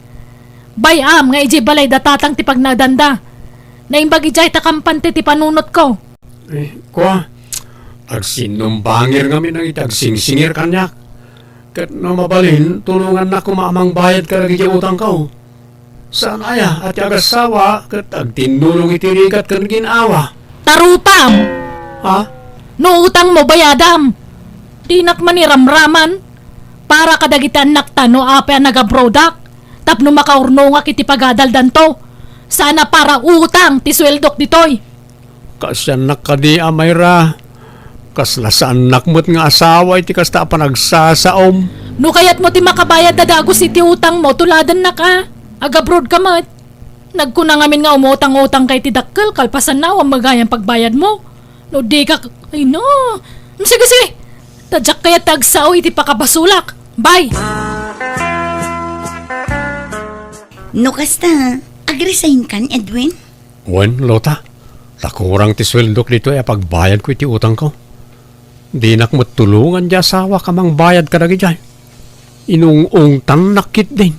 Bay-am nga idiay balayda tatang ti pagnadanda. Naimbag idiay ta kampante ti panunotko. Eh, kua, agsinumbangir ngamin dagiti agsingsingir kaniak. Ket no mabalin, tulongannak koma a mangbayad kadagiti utangko. Saan aya a ti agasawa ket agtinnulong iti rigat ken gin-awa? Tarutam! Ha? No utangmo, bayadam! Dinak man iramraman para kadagiti annakta no apay a nagabrodak tapno makaurnongak iti pagadaldanto. Saan a para utang ti sueldok ditoy. Kaasiannak kadi a, Mayra? Kasla saannak met nga asawa iti kasta a panagsasaom. No kayatmo ti makabayad a dagus iti utangmo, tuladennak a. Agabroad ka met. Nagkuna ngamin nga umutang-utang ka iti dakkel, kalpasanna, awan megayan pagbayadmo. No dika, ay no. Mm, sige, sige. Ta diak kayat ti agsao iti pakabasolak. Bye! No kasta, agresign kan, Edwin? Wen, Lota, ta kurang ti sueldok ditoy a pagbayadko iti utangko. Dinak met tulongan ti asawak a mangbayad kadagidiay. Inung-ungtannak ketdin.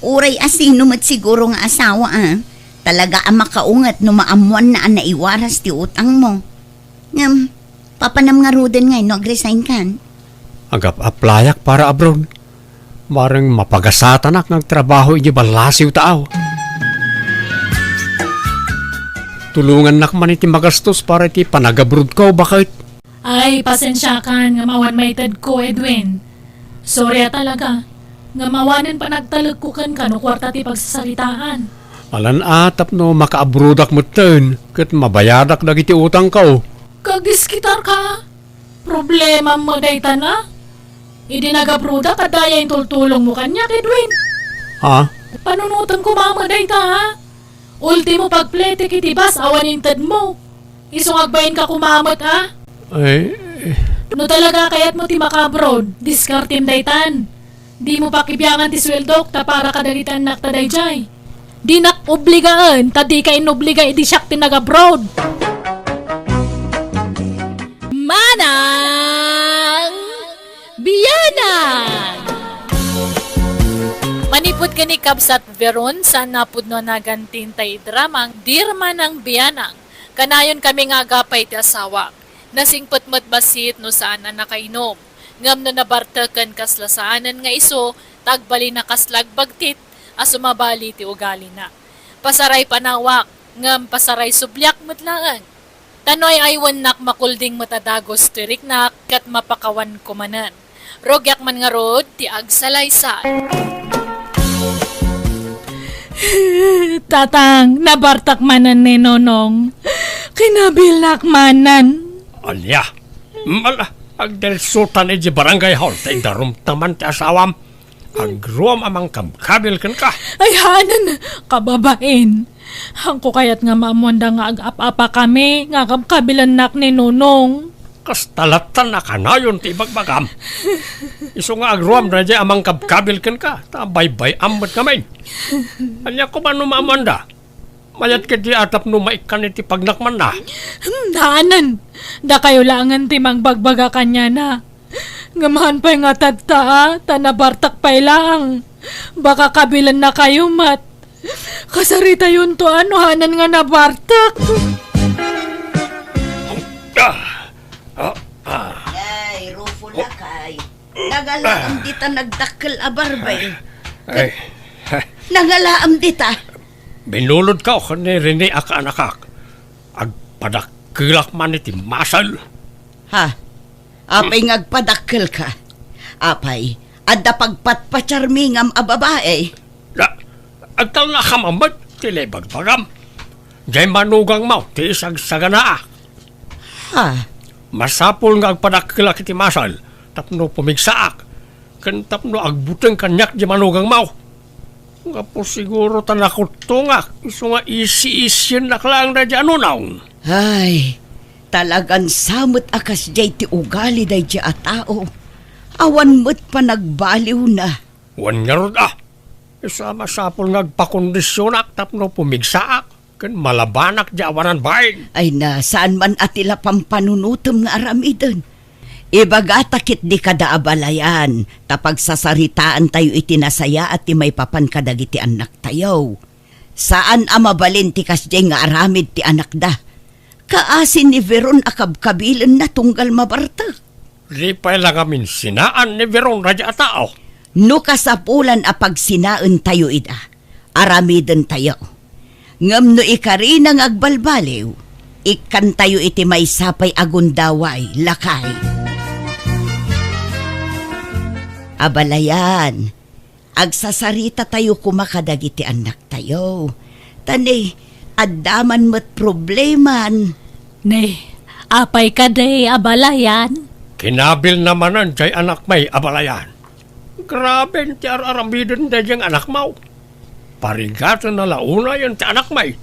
Uray asino met siguro nga asawa a, talaga a makaunget no maammoanna a naiwaras ti utangmo. Ngem, papanam ngaruden ngay no agresign kan? Agap-aplayak para abroad. Bareng mapagasatanak nga agtrabaho iti ballasiw taaw. Tulongannak man iti magastos para iti panagabrodko, baket. Ay, pasensiakan nga awan maitedko, Edwin. Sorry a talaga. Ngem awanen panagtalekko kenka no kuarta ti pagsasaritaan. Alan a tapno makaabrodak metten ket mabayadak dagiti utangko. Kagis kitarka? Problemam met dayta na? Idi nagabrodak, adda aya intultulongmo kaniak, Edwin? Ha? Panunotem koma met dayta, ha? Ultimo pagpletek iti bus awan intedmo. Isu nga agbainka koma met, a? Ay, eh. No talaga kayatmo ti makaabroad, diskartem daytan. Dimo pakibiangan ti sueldok ta para kadagiti annakta daydiay. Dinak obligaen ta dika inobliga idi siak ti nagabroad. Manang Bianang! Manipud ken ni Kabsat Veron, saan a pudno a nagantin tay dramang Dear Manang Bianang. Kanayon kami nga agapay ti asawak. Nasingpet met bassit no saan a nakainom. Ngem no nabartek ken kasla saanen nga isu, ta agbalin a kasla agbagtit a sumabali ti ugalina. Pasaray panawak, ngem pasaray subliak met laeng. Ta no ay-aywennak, makulding met a dagus ti riknak ket mapakawanko manen. Rugiak man ngarud ti agsalaysay. Tatang, nabartak manen ni Nonong. Kinabilak manen. Ania? Mala, agdalsutan iti barangay hall, ta idarumta man ti asawam. Agruam a mangkabkabil kenka. Ay, hanen, kababain. Haanko kayat nga maammoanda nga agap-apakami nga kabkabilennak ni Nonong. Kasta lattan a kanayon ti ibagbagam. Isu nga agruam daydiay a mangkabkabil kenka, ta baybay-am met ngamin. Ania koma no maammoanda? Mayat ketdi a tapno maikkan iti pagnakmanna. Hmm, hanen. Dakayo laengen ti mangbagbaga kaniana. Ngem haan pay nga tatta, a, ta nabartek pay laeng. Baka kabilennakayo met. Kasaritayonto a no haanen nga nabartek. Ah, ah, ah. Ay, Rufo, lakay. Nangalaam dita nagdakkel a barbay. Ay. Nangalaam dita. Binulodko ken ni Rene a kaanakak. Agpadakkelak man iti masel. Ha? Apay nga agpadakkelka? Apay, adda pagpatpatiarmi ngem a babai? Da, agtalnakam met ti naibagbagam. Diay manugangmo ti isagsaganaak. Ha? Masapul nga agpadakkelak iti masel tapno pumigsaak, ken tapno agbuteng kaniak diay manugangmo. Gapu siguro ta nakuttongak, isu nga isi-isiennak laeng daydiay a nunong. Ay, talagan sa met a kasdiay ti ugali daydiay a tao. Awan met panagbaliwna. Wen ngarud a, isu a masapul nga agpakondisionak tapno pumigsaak ken malabanak diay awanan bain. Ay na, saan man a ti la pampanunotem nga aramiden. Ibagata ketdi kada abalayan, ta pagsasaritaantayo iti nasayaat ti maipapan kadagiti annaktayo. Saan a mabalin ti kasdiay nga aramid ti anakda. Kaasi ni Veron a kabkabilenna tunggal mabartek. Di pay la ngamin sinaan ni Veron daydiay a tao. No kasapulan a pagsinaentayo ida, aramidentayo. Ngem no ikarina nga agbalbaliw, ikkantayo iti maysa pay a gundaway, lakay. Abalayan, agsasaritatayo koma kadagiti annaktayo. Ta ne, adda man met probleman. Ne, apay kadi, abalayan? Kinabilna manen diay anakmi, abalayan. Grabe ti ar-aramiden daydiay nga anakmo. Parigatenna la unayen ti anakmi.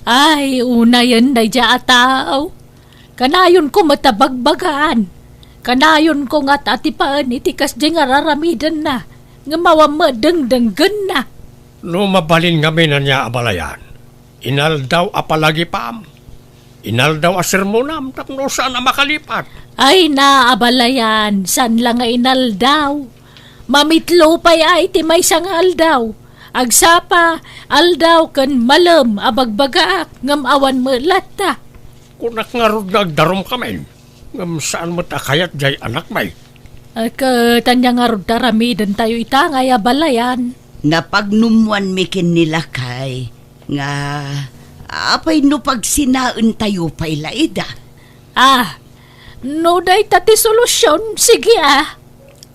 Ay, unayen daydiay a tao. Kanayonko met a bagbagaan. Kanayonko nga at-atipaen iti kasdiay nga ar-aramidenna, ngem awan met dengdenggenna. No mabalin ngamin ania, abalayan, inaldaw a palagipam, inaldaw a sermonam tapno saan a makalipat. Ay na, abalayan, saan la nga inaldaw. Mamitlo pay a iti maysa nga aldaw. Agsapa, aldaw ken malem a bagbagaak, ngem awan met latta. Kunak ngarud nga agdarumkamin, ngem saan met a kayat diay anakmi. Ket ania ngarud ti aramidentayo ita ngay, abalayan? Napagnummoanmi ken ni lakay nga, apay no pagsinaentayo pay la ida? Ah, no dayta ti solusion, sige, ah.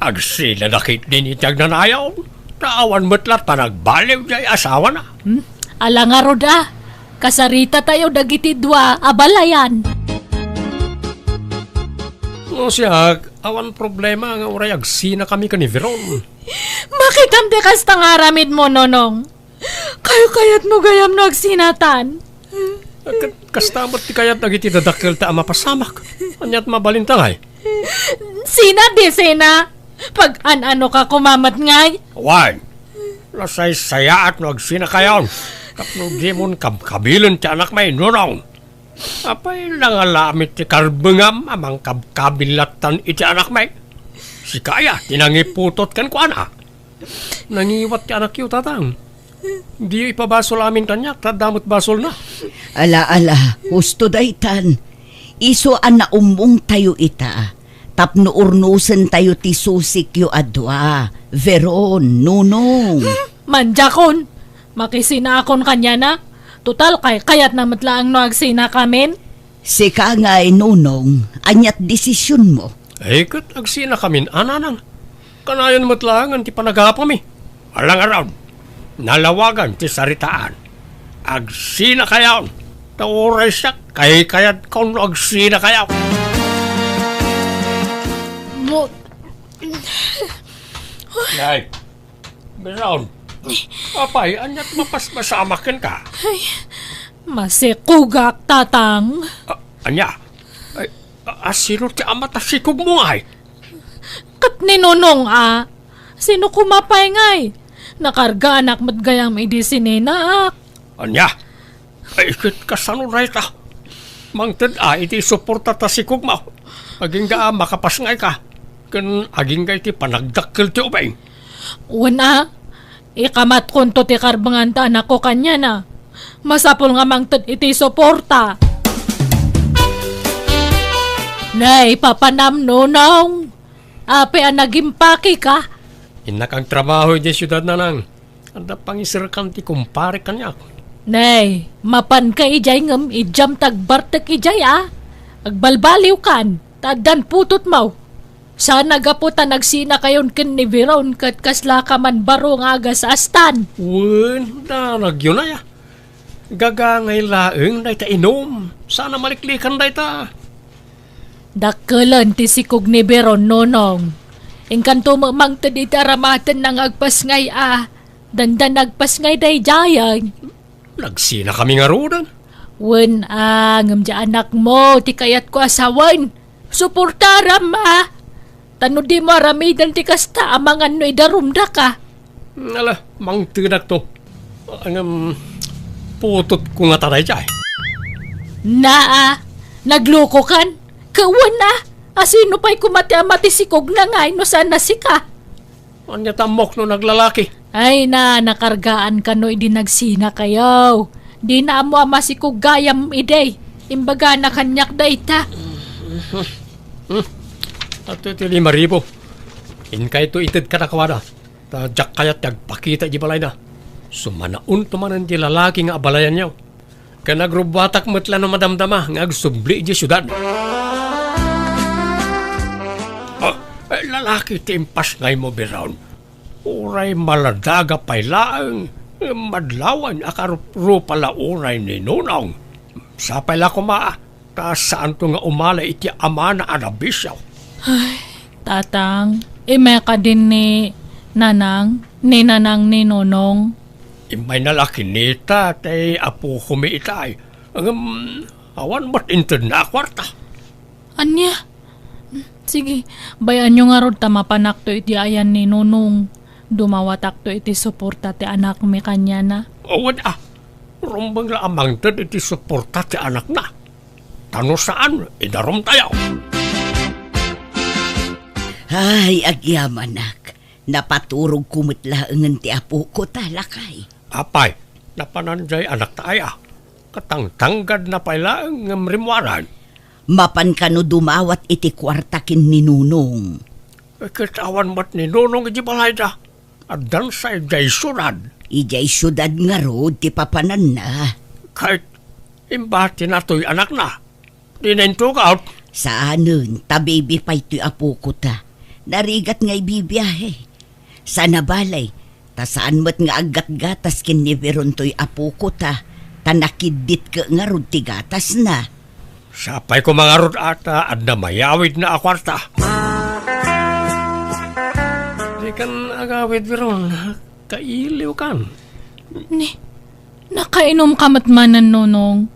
Agsinada ketdin iti agnanayon, ta awan met latta nagbaliw diay asawana. Hmm? Ala ngarud a, kasaritatayo dagiti dua, abalayan. No siak, awan problema nga uray agsinakami ken ni Veron. Makitam ti kasta nga aramidmo, Nonong. Kayo-kayatmo gayam no agsinatan? Ket kasta met ti kayat dagiti dadakkelta a mapasamak. Aniat mabalinta ngay? Sina di sina? Pag-an-anoka koma met ngay? Wen, nasaysayaat no agsinakayon tapno dimon kabkabilen ti anakmi, Nonong. Apay, nangala met ti karbengam a mangkabkabil lattan iti anakmi? Sika aya ti nangiputot kenkuana? Nangiwat ti anakyo, Tatang. Diyo ipabasol amin kaniak, ta adda met basolna. Ala, ala, husto daytan. Isu a naummongtayo ita, tapno urnosentayo ti susikyo a dua, Veron, Nonong. Hmm, mandiakon. Makisinakon kaniana. Total, kay-kayatna met laeng no agsinakamin. Sika ngay, Nonong, aniat desisionmo? Ay, ket agsinakamin a, Nanang. Kanayon met laengen ti panagapami. Ala ngarud, nalawagan ti saritaan. Agsinakayon. Ta uray siak, kaykayatkon no agsinakayo. Mo- Nay, Veron, apay, aniat mapaspasamak kenka? Ay, masikugak, Tatang. A-, ania? Ay, a-, asino ti ama ta sikugmo ngay? Ket ni Nonong a. Sino koma pay ngay? Nakargaanak met gayam idi sininaak. Ania? Ay, ket kasano dayta? Mangted a iti suporta ta sikugmo. Agingga a makapasngayka. Ken agingga iti panagdakkel ti ubing. Wen a, ikamatkonto ti karbengan ta anakko kaniana. Masapul nga mangted iti suporta. Nay, papanam, Nonong. Apay a nagimpakeka? Innak agtrabaho idiay siudad, Nanang. Adda pangiserkan ti kumpare kaniak. Nay, mapanka idiay ngem idiam ta agbartek idiay a. Agbalbaliwkan, ta addan putotmo. Saan a gapu ta nagsinakayon ken ni Veron ket kaslaka man baro nga agasastan. Wen, danagyo nay a. Gagangay laeng dayta inum. Saan a maliklikan dayta. Dakkelen ti sikog ni Veron, Nonong. Inkanto met mangted iti aramatenna nga agpasngay a. Dandan agpasngay daydiayen. Nagsinakami ngaruden. Wen a, ngem diay anakmo ti kayatko a sawen. Suportaram a. Ta no dimo aramiden ti kasta, amangan no idarumdaka. Ala, mangtedakto. Ngem, putotko ngata daydiay. Naa, naglokokan. Kawen a, asino pay koma ti ama ti sikogna ngay no saan a sika? Ania ta ammok no naglalaki? Ay na, nakargaan kano idi nagsinakayo. Dina ammo a masikog gayam idi. Imbagana kaniak dayta. Hmm. Adtoy ti lima ribu. Inkayto ited kadakuada. Ta diak kayat ti agpakita iti balayda. Sumanaonto manen ti lalaki nga abalayanyo. Ken agrubbuatak met la no madamdama nga agsubli idiay siudad. Ah, eh, lalaki ti impasngaymo, Veron. Uray maladaga pay laeng, madlawan a karupa la uray ni Nonong. Sapay la koma, ta saanto nga umala iti amana a nabisio. Ay, Tatang, immay kadi ni Nanang, ni Nanang ni Nonong. Immayna la kinita ti apokomi itay. Ngem, awan met intedna a kuarta. Ania? Sige, bay-anyo ngarud ta mapanakto iti ayan ni Nonong. Dumawatakto iti suporta ti anakmi kaniana. Awan a, rumbeng la a mangted iti suporta ti anakna. Ta no saan, idarumtayo. Ay, agyamanak. Napaturogko met laengen ti apoko ta, lakay. Apay, napanan diay anakta aya? Katangtanggadna pay laeng ngem rimmuaran. Mapan kano dumawat iti kuarta ken ni Nonong. Ket awan met ni Nonong iti balayda. Addansa idiay siudad. Idiay siudad ngarud ti papananna. Ket imbatina toy anakna. Dina intugaw. Saanen, ta baby pay toy apoko ta. Narigat nga ibibiahe. Saan a bale, ta saan met nga aggatgatas ken ni Veron toy apoko ta, ta nakiddit ket ngarud ti gatasna. Sapay koma ngarud a ta adda mayawidna a kuarta. Dikan agawid, Veron, kailiwkan. Ni, nakainomka met manen, Nonong.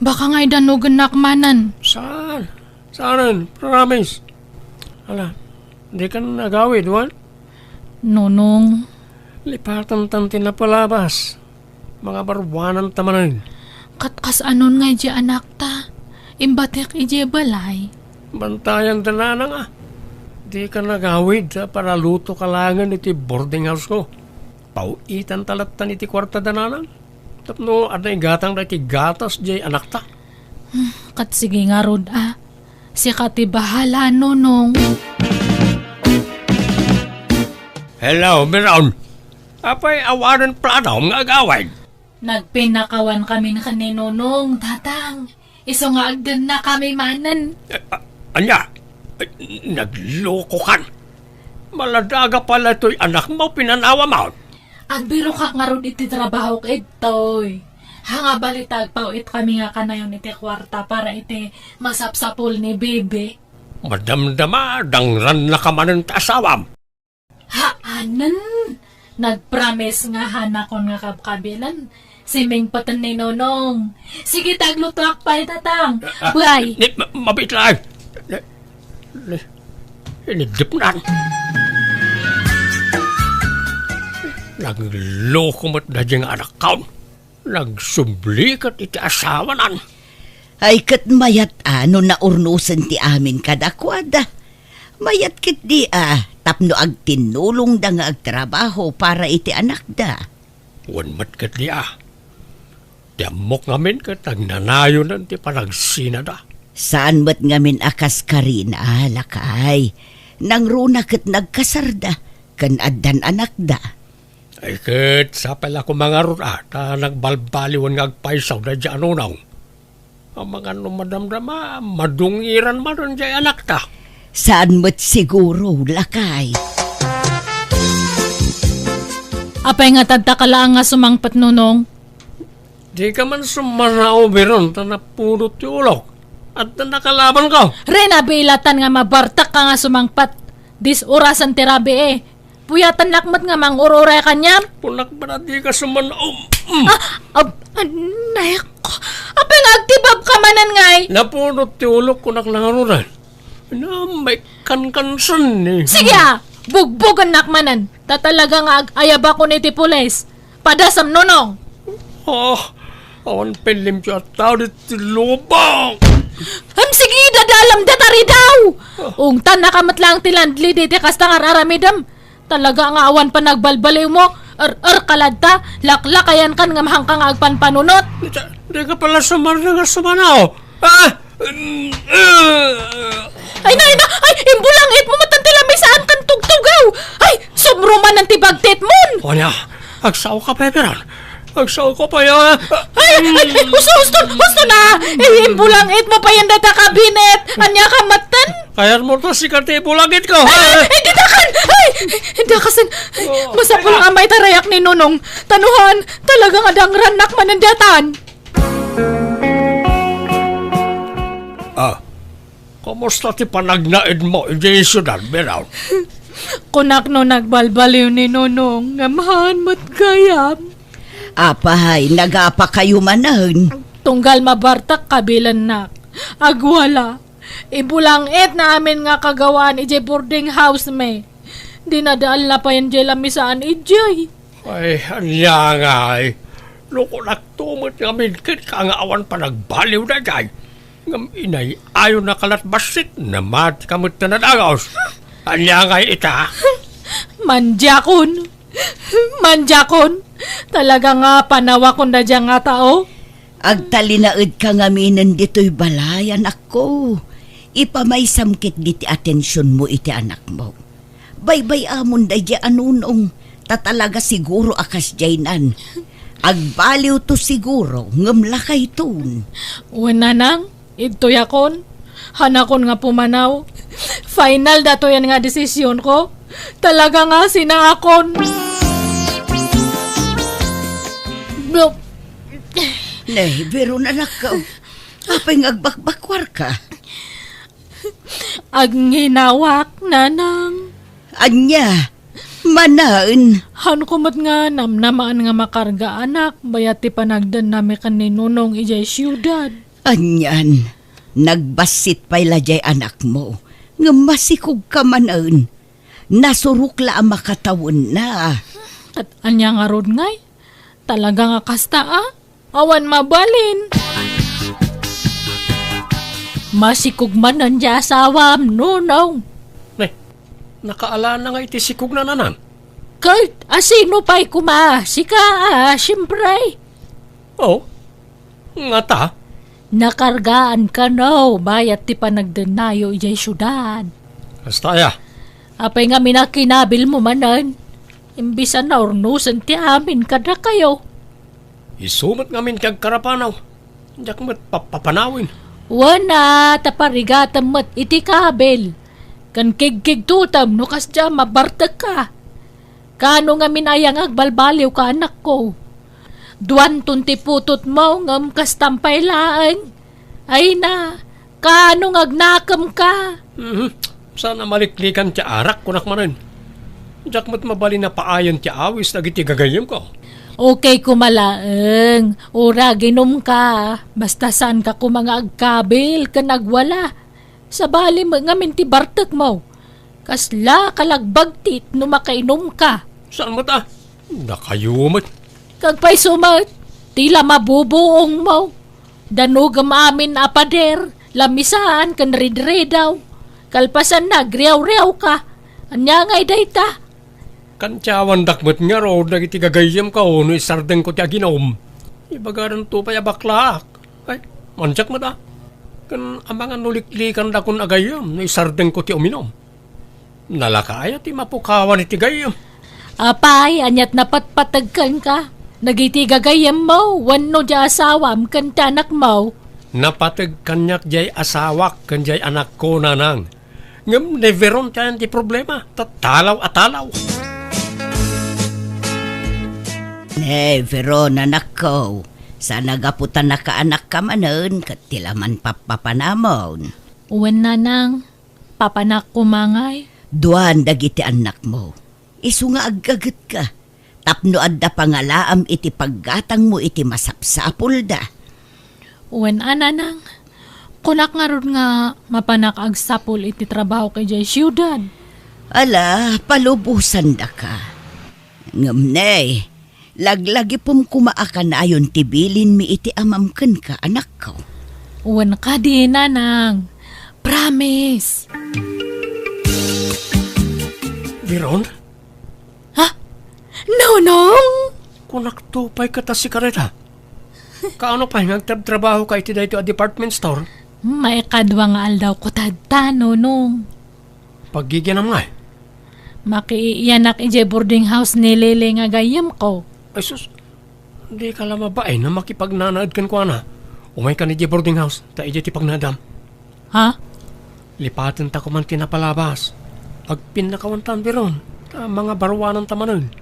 Baka ngay danogennak manen. Saan? Saanen, promise. Ala, dikan agawid, wen? Nonong. Lipatantan ti napalabas. Mangabaruananta manen. Ket kasano ngay diay anakta? Imbatek idiay balay. Bantayanda, Nanang a. Dikan agawid ta panalutoka laengen iti boarding house-ko. Paw-itanta lattan iti kuartada, Nanang. Tapno adda igatangda iti gatas diay anakta. Hmm, ket sige ngarud a. Sika ti bahala, Nonong. Hello, Veron. Apay awanen planam nga agawid? Nagpinnakawankamin ken ni Nonong, Tatang. Isu nga agdennakami manen. Eh, a-, ania? Eh, naglokokan. Maladaga pay la toy anakmo, pinanawam. Agbirokak ngarud iti trabahok idtoy. Haan nga balita, agpaw-itkami nga kanayon iti kuarta para iti masapsapul ni Bibi. Madamdama, dangrannaka manen ti asawam. Haanen! Nagpromise nga haanakon nga kabkabilan. Simingpeten ni Nonong. Sige, ta aglutoak pay, Tatang. Ah, ah, Bye. Ni, ma-, mabiit laeng. Ni, ni, iniddepnan. Nagloko met daydiay nga anakkaon. Nagsubli ket iti asawanan. Ay, ket mayat a no naurnosen ti amin kadakuada. Mayat ketdi a tapno agtinnulongda nga agtrabaho para iti anakda. Wen met ketdi a. Ti ammok ngamin ket agnanayonen ti panagsinada. Saan met ngamin a kas Karina, lakay. Nangruna ket nagkasarda, ken addan anakda. Ay ket, sapay la koma ngarud a, ta nagbalbaliwen nga agpaysaw daydiay a nunong. Amangan no madamdama, madungiran manen diay anakta. Saan met siguro, lakay. Apay nga tadta ka laeng nga sumangpet, Nunong? Dika man summanao, Biron, ta napunot ti ulok. Adda nakalabanko. Rina, biilatan nga mabartak ka nga sumangpet. Dis-orasan ti rabii. Puyatannak met nga mangur-uray kaniam. Kunak met a dika summanao. Mm. Ah, ab-, anay ko. Apay nga agtibabka manen ngay? Napunot ti ulok, kunak nangarunan. Namaikankansan ni. Sige a! Bugbogennak manen. Ta talaga nga ag-ayabakon iti pulis. Padasam, Nunong! Ah, awan pay limpio a tao ditoy lubong. Ham, sige, dadalam data ridaw! Ah. Ungtan, nakamat lang ti landlady iti kasta nga ar-aramidem. Talaga nga awan panagbalbaliwmo. Er-er ka latta, laklakayan kan nga mahanka nga agpanpanunot. Di, di ka pala sumarna nga sumanaw. Ah! Mm, ah! Ay na, ay na! Ay, imbulangit mo matan ti lamisaan kan tugtugaw! Ay, sumruman ti bagtit mon! Ania, agsao ka, Peperan? Agsao ka pa ya? Ay, ay, ay, husto, husto, husto na! Ay, imbulangit mo pa yan data kabinet! Ania ka matan? Kayat mo to, sikat ti ibulangit ko, ha? Ay, ay, ditakan! Ay, dakasen! Ay, oh, masapul nga maitarayak ni Nunong. Tanuhan, talaga nga dangrannak manen datan. Ah, kumusta ti panagnaedmo idiay siudad, Biron? Kunak no nagbalbaliw ni Nunong, ngem haan met gayam. Apay, nagapa kayo manen? Tunggal mabartak kabilennak. Agwala. Ibulangit na amin nga kagawaan idiay boarding house mi. Dinadaal na payen diay lamisaan idiay. Ay, ania ngay? No kunakto met ngamin kenka nga awan panagbaliw daydiay, ngem inay-ayo na kalat bassit, namati ka met ta nadagos. Ania ngay ita? Mandiakon! Mandiakon! Talaga nga panawakon daydiay nga tao. Agtalinaedka ngaminen ditoy balay, anakko. Ipamaysam ketdi ti atensionmo iti anakmo. Baybay-amon daydiay a Nunong, ta talaga siguro a kasdiaynan. Agbaliwto siguro, ngem lakayton. Wen, nanang, idtoyakon. Hanakon nga pumanaw. Final datoyen nga desisionko. Talaga nga sinaakon. Blo- Ne, Biron, anakko. Apay nga agbakbakwarka? Agnginawaak, nanang. Ania? Manen? Hanko met nga namnamaan nga makargaanak bayat ti panagdennami ken ni Nunong idiay siudad. Anian, nagbassit pay la diay anakmo, ngem masikogka manen. Nasurok la a makatawenna. Ket ania ngarud ngay? Talaga nga kasta a? Awan mabalin. Masikog manen diay asawam, Nunong. Ne, nakaalana nga iti sikogna, nanang? Ket asino pay koma? Sika a, siempre. Oh, ngata? Nakargaan kano bayat ti panagdennayo idiay siudad. Kasta aya? Apay ngamin a kinabilmo manen? Imbis a naurnosen ti amin kadakayo. Isu met ngamin ti agkarapanaw. Diak met papapanawen. Wen a, ta parigatem met iti kabil. Ken kigkigtotem no kasdiay a mabartekka. Kaano ngamin aya nga agbalbaliwka, anakko? Duanton ti putotmo ngem kastam pay laeng. Ay na, kaano nga agnakemka? Mhm. Saan a maliklikan ti arak, kunak manen. Diak met mabalin a paayen ti awis dagiti gagayyemko. Okay koma laeng, uray aginumka, basta saanka koma nga agkabil ken agwala. Sabali met ngamin ti bartekmo. Kasla kalagbagtit no makainumka. Saan met a? Dakayo met. Agpayso met, ti la mabubuongmo. Danogem amin a pader, lamisaan ken ridridaw. Kalpasanna, agriawriawka. Ania ngay dayta? Kantiawandak met ngarud dagiti gagayyemko no isardengko ti aginum. Ibagadanto pay a baklaak. Ay, mandiak met a. Ken amangan no liklikandakon a gayyem no isardengko ti uminum. Nalaka aya ti mapukawan iti gayyem? Apay, aniat napatpateg kenka? Dagiti gagayyemmo wenno diay asawam ken ti anakmo? Napateg kaniak diay asawak ken diay anakko, nanang. Ngem ni Veron ti ayan ti problema, ta talaw a talaw. Ne Veron, anakko, saan a gapu ta nakaanakka manen ket ti laman pappapanamon. Wen, nanang, papanak koma ngay. Duan dagiti annakmo. Isu nga aggagetka, tapno adda pangalaam iti paggatangmo iti masapsapulda. Wen a, nanang, kunak ngarud nga mapanak agsapul iti trabahok idiay siudad. Ala, palubosandaka. Ngem ne, laglagipem koma a kanayon ti bilinmi iti amam kenka, anakko. Wen kadi, nanang. Promise. Veron? Ha? Nonong? Kunakto pay ket a sika dayta. Kaano pay nga agtrabtrabahoka iti daytoy a department store? Maikadua nga aldawko tatta, Nonong. Paggigianam ngay? Makiiyanak idiay boarding house ni Lele nga gayyemko. Ay sus, dika la mabain a makipagnanaed kenkuana. Umaykan idiay boarding house, ta idiay ti pagnaedam. Ha? Lipatenta koman ti napalabas. Agpinnakawantan, Veron, ta mangabaruananta manen.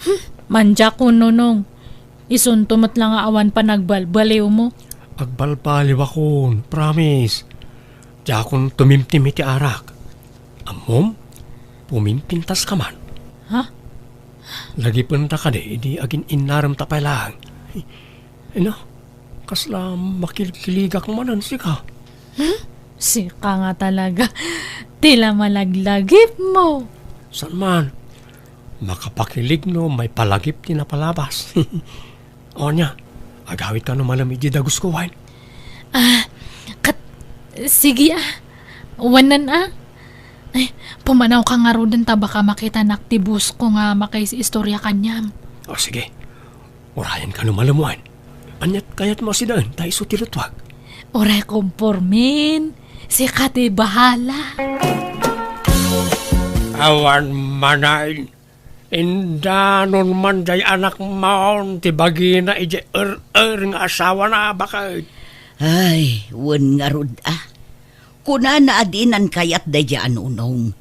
Hmm, mandiakon, Nonong. Isunto met la nga awan panagbalbaliwmo. Agbalbaliwakon, promise. Diakon tumimtim iti arak. Ammom, pumimpintaska man. Ha? Lagipenta kadi idi agin-innaremta pay laeng. Ino, kasla makilkiligak manen sika. Hmm? Sika nga talaga. Ti la malaglagipmo. Saan man? Makapakilig no maipalagip ti napalabas. O ania, agawidka no malem iti dagusko, wen? Ah, kat-, sige, ah. Wanan, ah. Ay, pumanawka ngaruden ta baka makitanak ti boss ko nga makaistorya kaniam. O, sige. Urayenka no malem, wen? Aniat kayatmo a sidaen ta isu ti luttuak? Uray kompormen. Sika ti bahala. Awan manen. Indanon man diay anakmon ti bagina idiay er-er nga asawana, baket. Ay, wen ngarud a. Kunana a dinan kayat daydiay a nonong.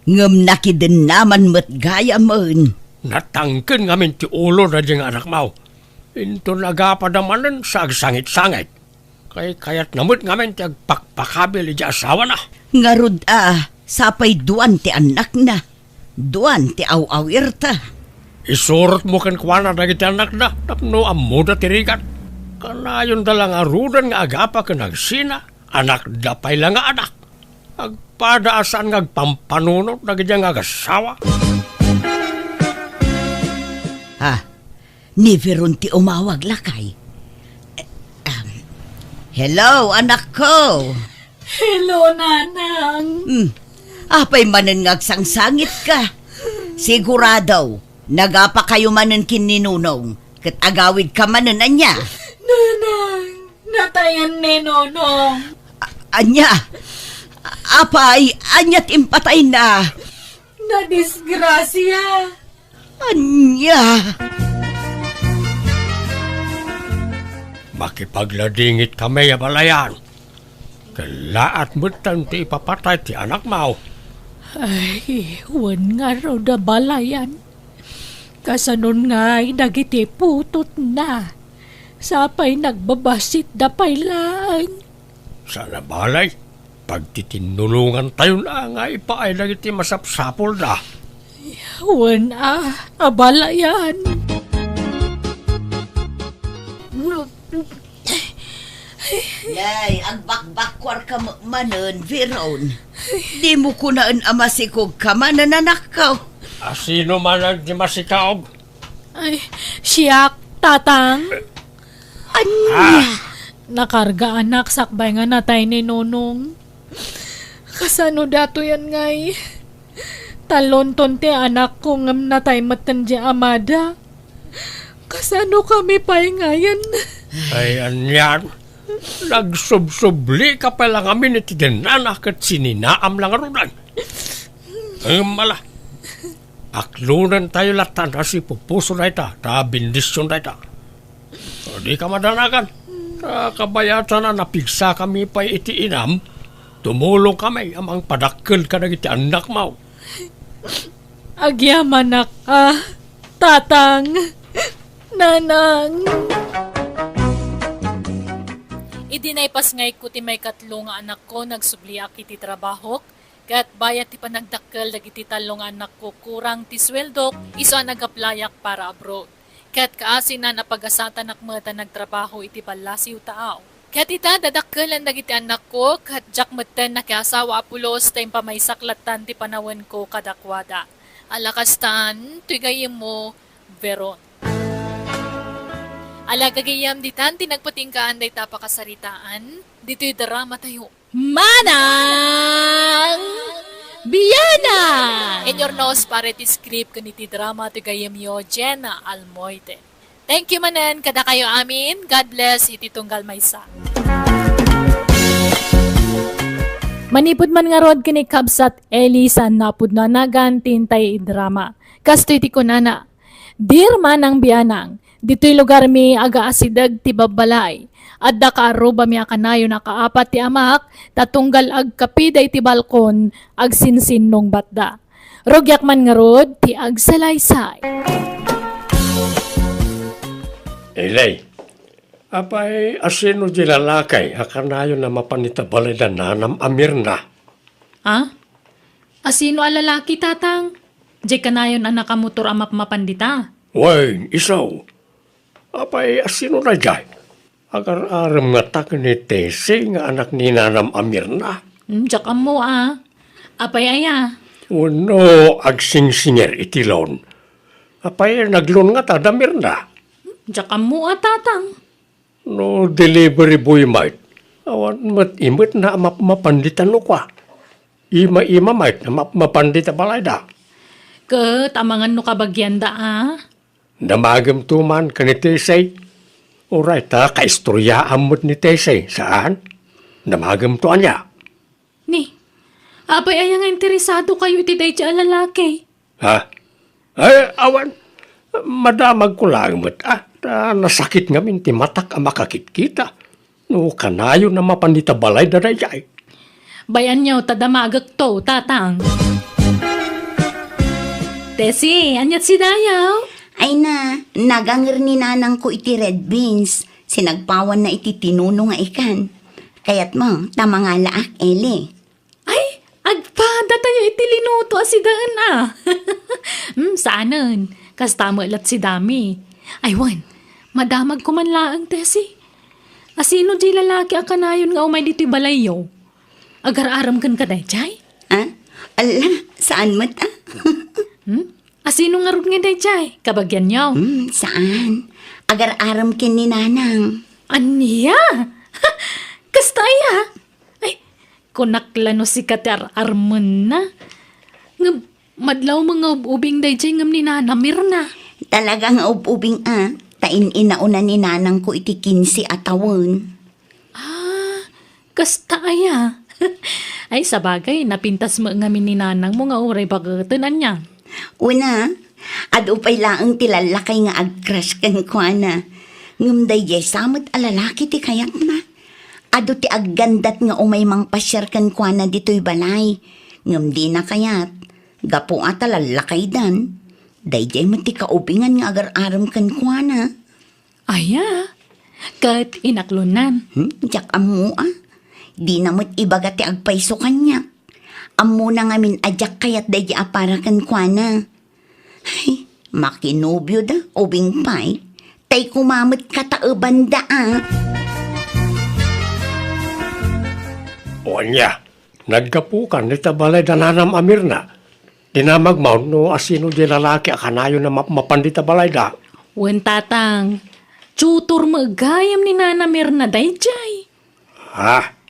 Ngem nakidennaman met gayamen. Natangken ngamin ti ulo daydiay nga anakmo. Inton agapada manen sa agsangit-sangit. Kaykayatna met ngamin ti agpakpakabil idiay asawana. Ngarud a, sapay duan ti annakna. Duan ti aw-awirta. Isurotmo kenkuana dagiti annakda tapno ammoda ti rigat. Kanayonda la ngaruden nga agapa ken agsina, anakda pay la nga anak. Agpada a saan nga agpampanunot dagiti nga agassawa. Ha? Ni Veron ti umawag, lakay. Eh, um, hello, anakko. Hello, Nanang. Hmm. Apay manen nga agsangsangitka? Sigurado, nagapakayo manen ken ni Nonong, ket agawidka manen, ania? Nanang, natayan ni Nonong. A-, ania? Apay, ania ti impatayna? Nadisgrasia. Ania? Makipagladingit kami a balayan. Kellaat metten ti ipapatay ti anakmo. Ay, wen ngarud a balayan. Kasanon ngay dagiti putotna? Sapay nagbabassit da pay laeng. Saan a balay, pagtitinnulongantayon a nga ipaay dagiti masapsapulda. Wen a, a balayan. Nay, agbakbakkuarka met manen, Veron. Dimo kunaen a masikogka manen, anakko. A sino manen ti masikog? Ay, siak, Tatang. Ania? Ah! Nakarga, anak, sakbay nga natay ni Nonong. Kasano datoyen ngay? Talonton ti anakko ngem natay metten ti amada. Kasano kami pay ngayen? Ay, anian. Nagsubsubli ka pay la ngamin iti dinana ket sininaam la ngaruden. Ngem ala, aklonentayo latta a sipupuso dayta, ta bendision dayta. O, di ka madanagan. Ta kabayatan a napigsakami pay iti inam, tumulongkami a mangpadakkel kadagiti annakmo. Agyamanak a, Tatang, Nanang. Idi naipasngayko ti maikatlo nga anakko, nagsubliak iti trabahok, ket bayat ti panagdakkel dagiti tallo nga annakko, kurang ti sueldok, isu a nag-applyak para abroad. Ket kaasinan a pagasatanak met a nagtrabaho iti ballasiw taaw. Ket ita, dadakkelen dagiti annakko, ket diak metten nakiasawa a pulos ta impamaysak lattan ti panawenko kadakuada. Ala kastan, toy gayyemmo, Veron. Ala gagayyem, ditan ti nagpatinggaan dayta a pakasaritaan, ditoy dramatayo. Manang Bianang! Inurnos para iti script ken iti drama ti gayyemyo, Jenna Almoite. Thank you manen kadakayo amin. God bless iti tunggal maysa. Manipud man ngarud ken ni Kabsat Eli, saan nga pudno a nagan ti intay idrama. Kastoy ti kunana, Dear Manang Bianang, ditoy lugarmi aga asideg ti babbalay. Adda kaarrubami a kanayon a kaapat ti amak, ta tunggal agkapi dayta balkon, agsinsinnungbatda. Rugiak man ngarud ti agsalaysay. Ilay, apay, asino di lalaki a kanayon a mapan ita balay da nanam a Mirna? Ha? Asino a lalaki, Tatang? Diay kanayon a nakamotor a mapmapan dita? Wen, isu. Apay, asino daydiay? Agar-arem ngata ken ni Tessie nga anak ni nanam a Mirna? Hmm, diak ammo a. Apay aya? Wenno agsingsinger iti loan? Apay, nag-loan ngata da Mirna? Hmm, diak ammo a, Tatang. No delivery boy met, awan met imetna a mapmapan dita no kua. Ima-ima met a mapmapan dita balayda. Ket amangan no kabagianda a? Damagemto man ken ni Tessie. Uray ta kaistoryaam met ni Tessie, saan? Damagemto ania? Ni, apay aya nga interesadokayo iti daydiay a lalaki? Ha? Ay, awan. Madamagko laeng met, a, ta nasakit ngamin ti matak a makakitkita. No kanayon a mapan ita balayda daydiay. Bay-anyo ta damagekto, Tatang. Tessie, aniat si Dayaw? Ay na, naganger ni nanangko iti red beans. Sinagpawanna iti tinuno nga ikan. Kayatmo, ta mangalaak, Eli. Ay, agpadatayo iti linuto a sidaen a. Hmm, saanen. Kasta met lat si Dami. Ay, wen, madamagko man laeng, Tessie. Asino di lalaki a kanayon nga umay ditoy balayyo? Agar-arem kenka daydiay? Ah? Ala, saan met a? Hmm? Asino ngarud nga daydiay? Kabagianyo? Hmm, saan. Agar-arem ken ni Nanang. Ania? Kasta aya? Ay, kunak la no sika ti ar-armenna. Ngem, madlawmo nga ub-ubing daydiay ngem ni Nana Mirna. Talaga nga ub-ubing a, ta in-inauna ni nanangko iti kinse a tawen. Ah, kasta aya? Ay, sabagay, napintas met ngamin ni nanangmo nga uray baketen, ania? Una, adu pay laeng ti lallakay nga ag-crush kenkuana. Ngem daydiay sa met a lalaki ti kayatna. Adu ti aggandat nga umay mangpasiar kenkuana ditoy balay. Ngem dina kayat, gapu a ta lallakaydan. Daydiay met ti kaubingan nga agar-arem kenkuana. Aya, ket inaklonnan. Hmm, diak ammo a. Dina met ibaga ti agpayso kaniak. Ammona ngamin a diak kayat daydiay a para kenkuana. Ay, makinobioda, ubing pay. Tay kumamet kataebanda a. O ania, naggapukan ita balay da nanam a Mirna. Dinamagmo no asino di lalaki a kanayon a mapmapan dita balayda. Wen, Tatang, tutor met gayam ni Nana Mirna daydiay. Ha?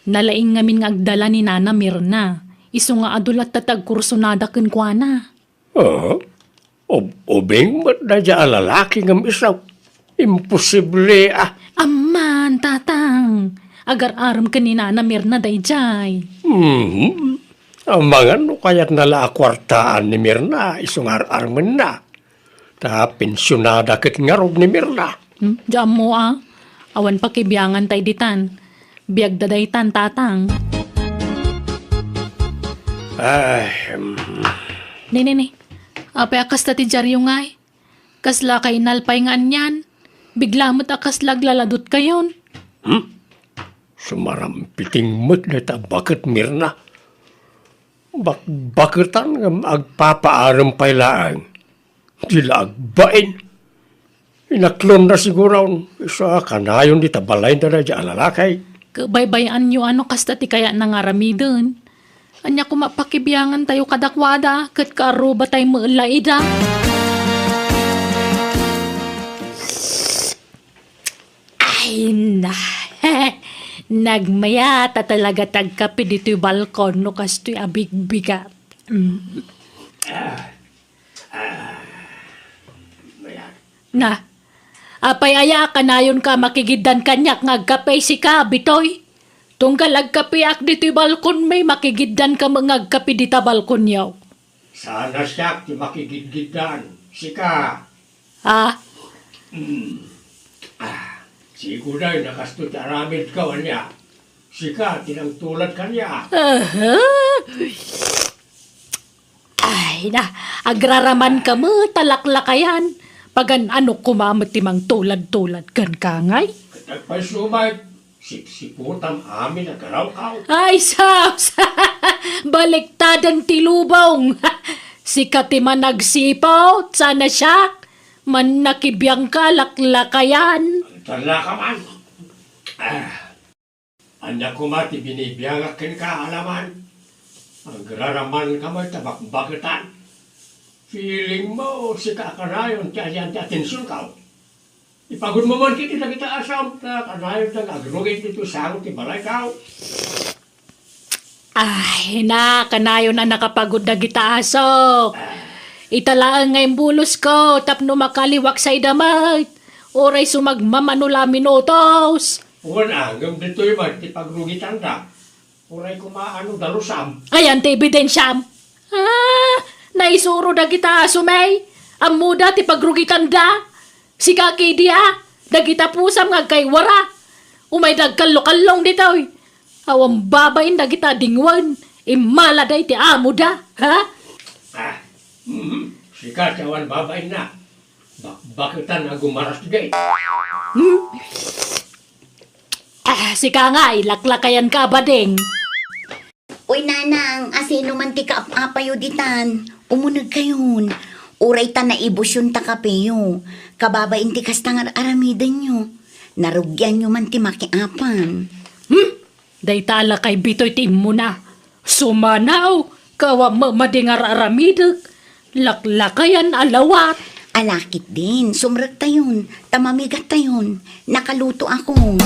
Nalaing ngamin nga agdala ni Nana Mirna, isu nga adu latta ti agkursunada kenkuana. Ah, ub-, ubing met daydiay a lalaki ngem isu. Imposible a. Amman, Tatang. Agar-arem ken ni Nana Mirna daydiay. Mhm. Amangan no kayatna la a kuartaan ni Mirna, isu nga ar-armenna. Ta pensionada ket ngarud ni Mirna. Hmm, diay ammo a. Awan pakibiangan tay ditan. Biagda daytan, Tatang. Ay, hmm. Ni, ni, ni. Apay a kasta ti diaryo ngay? Kasla kainalpay nga anian? Bigla met a kasla aglaladutkayon. Hmm? Sumarampiting met dayta a baket, Mirna. Bakbaketan ngem agpapaarem pay laeng. Di la agbain. Inaklonna siguron, isu a kanayon dita balayda daydiay a lalaki. Ket baybay-anyo a no kasta ti kayatna nga aramiden. Ania koma pakibiangantayo kadakuada, ket kaarrubatay met la ida. Ay, na. Nagmayat a talaga ti agkape ditoy balkon no kastoy a bigbigat. Mm. Na, apay aya a kanayonka a makigiddan kaniak nga agkape sika, Bitoy? Tunggal agkapeak ditoy balkonmi, makigiddanka met nga agkape dita balkonyo. Saan a siak ti makigidgiddan, sika. Ah? Hmm. Ah, sigoday, nakasto ti aramidko, ania? Sika ti nangtulad kaniak. Aha. Ay, na, agraramanka met a laklakayan. Pagan-ano koma met ti mangtulad-tulad kenka ngay? Ket agpayso met, sipsiputam amin a garawkaw. Ay, sus! Baliktaden ti lubong. Sika ti managsiput, saan a siak. Mannakibiangka, laklakayan. Tarlaka man. Ah. Ania koma ti binibiangak kenka, alaman? Agraramanka met a bakbaketan. Feeling mo, sika a kanayon ti adian ti atensionkaw. Ipagudmo man ketdi dagita a asam, ta kanayonda nga agrugit ditoy sango ti balaykaw. Ay, na, kanayon a nakapagud dagita aso. Ita laeng nga imbulosko, tapno makaliwak sa ida met. Uray sumagmamano la a minutos. Wen a, ngem ditoy met ti pagrugitanda. Uray koma ano, dalusam. Ayan ti ebidensiam. Ah, naisuro dagita aso, may. Ammoda ti pagrugitanda. Sika kidi a, dagita pusam nga agkaywara. Umayda agkallokallong ditoy. Awan babain dagita dingwen. Immalada iti amoda, ha? Ah, mhm. Sika ti awan babainna. Bakbaketan a gumaras di. Hmm? Ah, sika ngay, laklakayanka a bading. Uy, nanang, asino man ti kaap-apayo ditan? Umunegkayon. Uray ta naibusyon ta kapeyo. Kababain ti kasta nga ar-aramidenyo. Narugianyo man ti makiapan. Hmm? Dayta a lakay Bitoy ti immuna. Sumanaw, kawa mamadi nga ar-aramidek. Laklakayan a lawat. Ala ketdin, sumrektayon, ta mamigattayon. Nakalutoakon.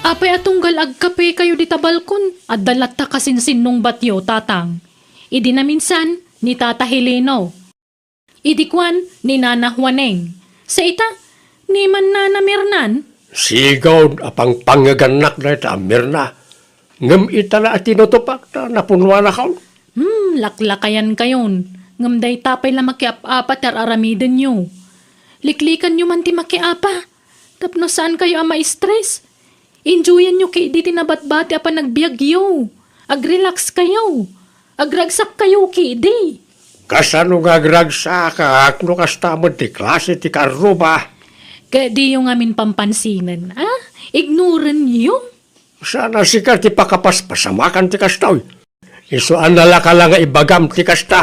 Apay a tunggal agkapekayo dita balkon? Adda latta kasinsinnungbatyo, Tatang. Idi naminsan, ni Tata Helino. Idi kuan, ni Nana Juaneng. Sa ita, ni man Nana Mirnan. Sigud a pangpangngegannak dayta a Mirna. Ngem ita la a tinutupak ta napunuanakon. Hmm, laklakayankayon. Ngem dayta pay la makiap-apa ti ar-aramidenyo. Liklikanyo man ti makiapa. Tapno saankayo a ma-stress. Enjoyanyo ketdi ti nabatbati a panagbiagyo. Agrelaxkayo. Agragsakkayo ketdi. Kasano nga agragsakak no kasta met ti klase ti kaarruba? Ket diyo ngamin pampansinen, a? Ignorenyo? Saan a sika ti pakapaspasamakan ti kastoy. Isu a nalaka la nga ibagam ti kasta.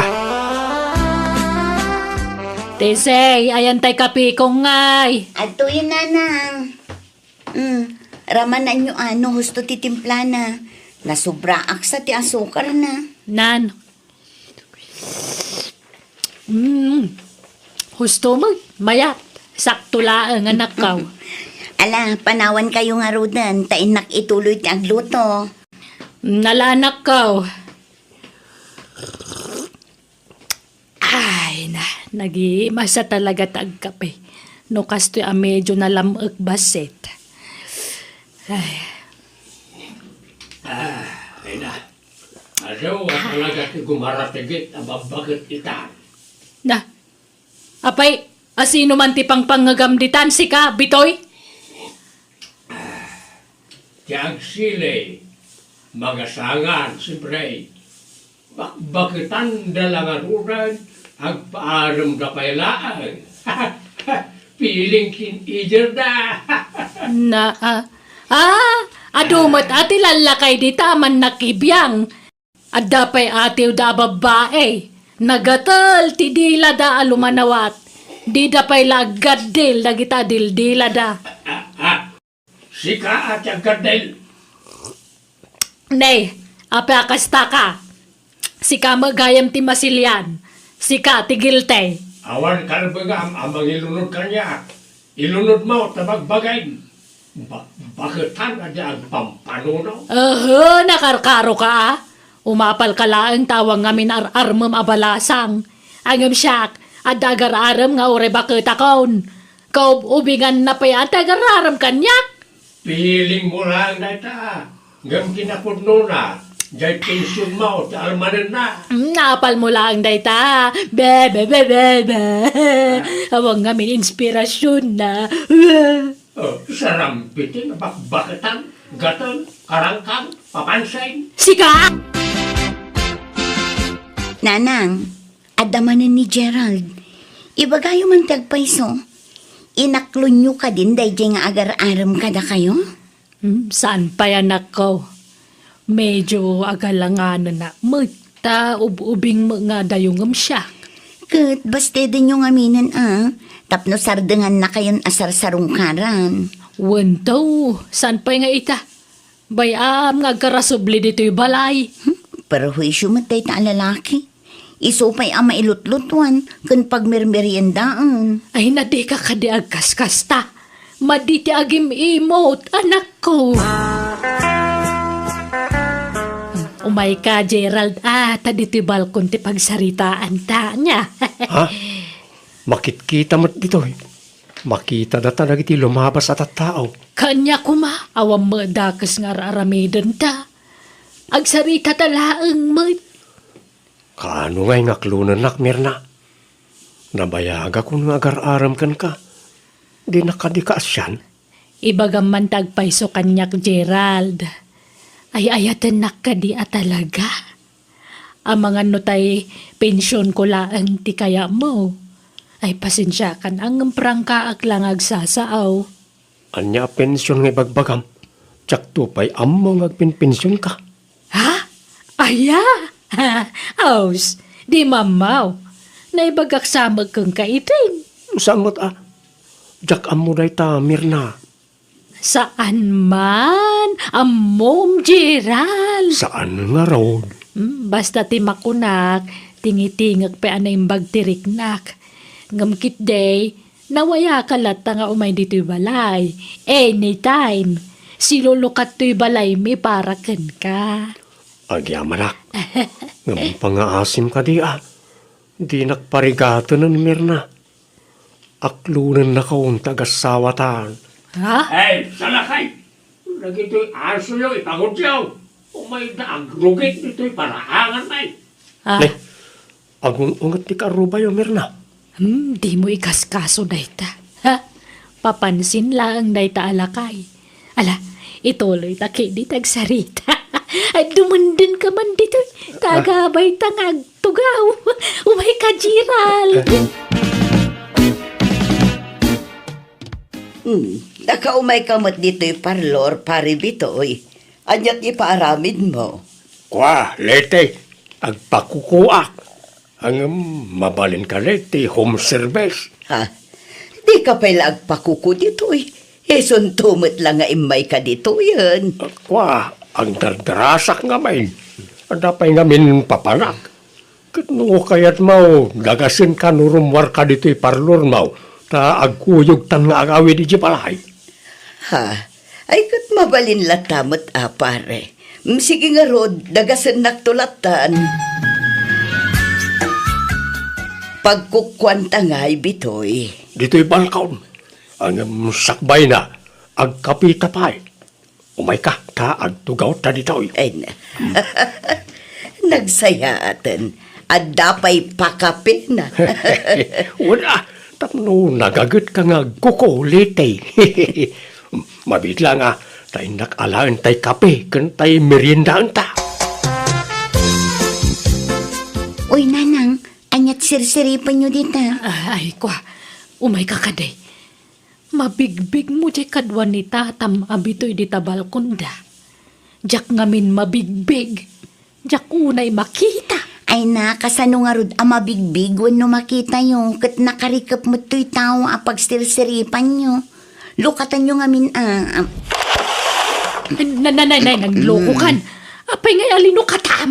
Tesey, ayan tay kapikong ngay. Adtoyen, nanang. Mm, ramananyo a no husto ti timplana. Nasobraak sa ti asukarna. Nan. Mm. Husto mo, mayat. Sakto laeng, anakkaw. Ala, panawankayo ngaruden, ta innak ituloy ti agluto. Nalanak kaw. Ay, na, nagimasa talaga ta agkape. No kastoy a medyo nalam-ek bassit. Ay. Ah, ay na. Adu, talaga ti gumaratigit a babbaket ita. Na, apay, asino man ti pangpangngegam ditan, sika, Bitoy? Ti agsili, magasangad, siyempre. Bakbaketan da la ngaruden, agpaarem da pay laeng. Piling kin-ijer da. Na, ah, ah, adu met a ti lallakay dita, mannakibiang. Adda pay atiw da a babbai. Nagatel ti dila da a lumanawat. Dida pay la aggaddil dagita dildila da. Ah, ah. Sika a ti aggaddil. Nay, apay a kasta ka? Sika met gayam ti masilian. Sika ti guilty. Awan karbengam a mangilunod kaniak. Ilunodmo ta bagbagim. Ba-, baketan a di agpampanuno. Aha, nakarkaro ka, a? Umapal ka laeng ta awan ngamin ar-armem a balasang. Ngem siak, adda agar-arem nga uray baketakon. Kaub-ubinganna pay a ti agar-arem kaniak. Pilingmo laeng dayta. Ngem kinapudnona, jay pensionmo ti almanenna. Mm, naapalmo laeng dayta. Be, be, be, be, be. Awan ngamin inspirasionna. Oh, sarampiting bakbaketan, gatel, karangkang, papansin. Sika! Nanang, adda manen ni Gerald. Ibagayo man ti agpayso. Inaklonyo kadin daydiay nga agar-arem kadakayo? Hmm, saan pay, anakko? Medyo agalanganena met ta ub-ubing met nga dayongem siak. Ket bastedenyo ngaminen a, tapno sardengannakayon a sarsarungkaran. Wen to, saan pay nga ita? Bay-am nga agkarasubli ditoy balay. Hmm, perhuisyo met dayta a lalaki. Isu pay a mailutlutuan ken pagmermeriendaen. Ay, na dika kadi agkaskasta. Madi ti agim-imot, anakko. Umayka, Gerald, a, ta ditoy balkon ti pagsaritaanta, ania? Ha? Makitkita met ditoy. Makita data dagiti lumabas a tattao. Kaniak koma, awan met dakes nga ar-aramidenta. Agsarita ta laeng met. Kaano ngay nga aklonennak, Mirna? Nabayagakon nga agar-arem kenka. Dinak kadi kaasian? Ibagam man ta agpayso kaniak, Gerald. Ay-ayatennak kadi a talaga? Amangan no tay pensionko laeng ti kayatmo. Ay, pasensiakan, ngem prangkaak la nga agsasao. Ania a pension nga ibagbagam? Diakto pay ammo nga agpenpensionka. Ha? Aya? Aus, di mammaw. Naibagak sa met kenka itin. Saan met a? Diak ammo dayta, Mirna. Saan man? Ammom, Gerald. Saan ngarud? Hmm, basta ti makunak, tingitingek pay a naimbag ti riknak. Ngem ketdi, nawayaka latta nga umay ditoy balay. Anytime. Silulukat toy balaymi para kenka. Agyamanak. Ngem pangaasim kadi a. Dinak parigatenen, Mirna. Aklonennakon ti agasawatan. Ha? Ay, salakay! Dagitoy asoyo, ipangudyo. Umayda agrugit ditoy paraangan, ay. Ah. Ne, agun-unget ti karubayo, Mirna. Hmm, dimo ikaskaso dayta. Ha? Papansin laeng dayta a lakay. Ala, ituloy ta ketdi ti agsarita. Ay, dumenden ka man ditoy. Ta agabay ta nga agtugaw. Umay ka, Gerald. Hmm, nakaumay ka met ditoy parlor, Pari Bitoy. Ania ti ipaaramidmo? Kua, Leti, agpakukuak. Ngem mabalin kadi ti home service. Ha? Dika pay la agpakuku ditoy. Isunto met la nga immayka ditoyen. Kua, agdardarasak ngamin. Adda pay ngamin papanak. Ket no kayatmo, dagasenka no rummuarka ditoy parlormo, ta agkuyogtan nga agawid idiay balay. Ha? Ay, ket mabalin latta met a, pare. Mm, sige ngarud, dagasennakto lattan. Pagkukuanta ngay, Bitoy. Ditoy balkon. Ngem sakbayna, agkapita pay. Umayka, ta agtugawta ditoy. Ay, na. Nagsayaaten. Adda pay pakapina. Wala, tapno nagagetka nga agkukulit, eh. Mabiit la nga, ta innak alaen tay kape, ken tay meriendaenta. Uy, Nanang, aniat sirsiripenyo dita? Ah, ay, kwa, umayka kadi. Mabigbigmo jay kadua ni tatam a Bitoy dita balkonda. Diak ngamin mabigbig. Diak unay makita. Ay na, kasano ngarud a mabigbig wenno makitayo, ket nakarikep met toy tao a pagsirsiripanyo. Lukatanyo ngamin a, a- Ay, na, na, na, na, naglokokan. Apay ngay a linukatam?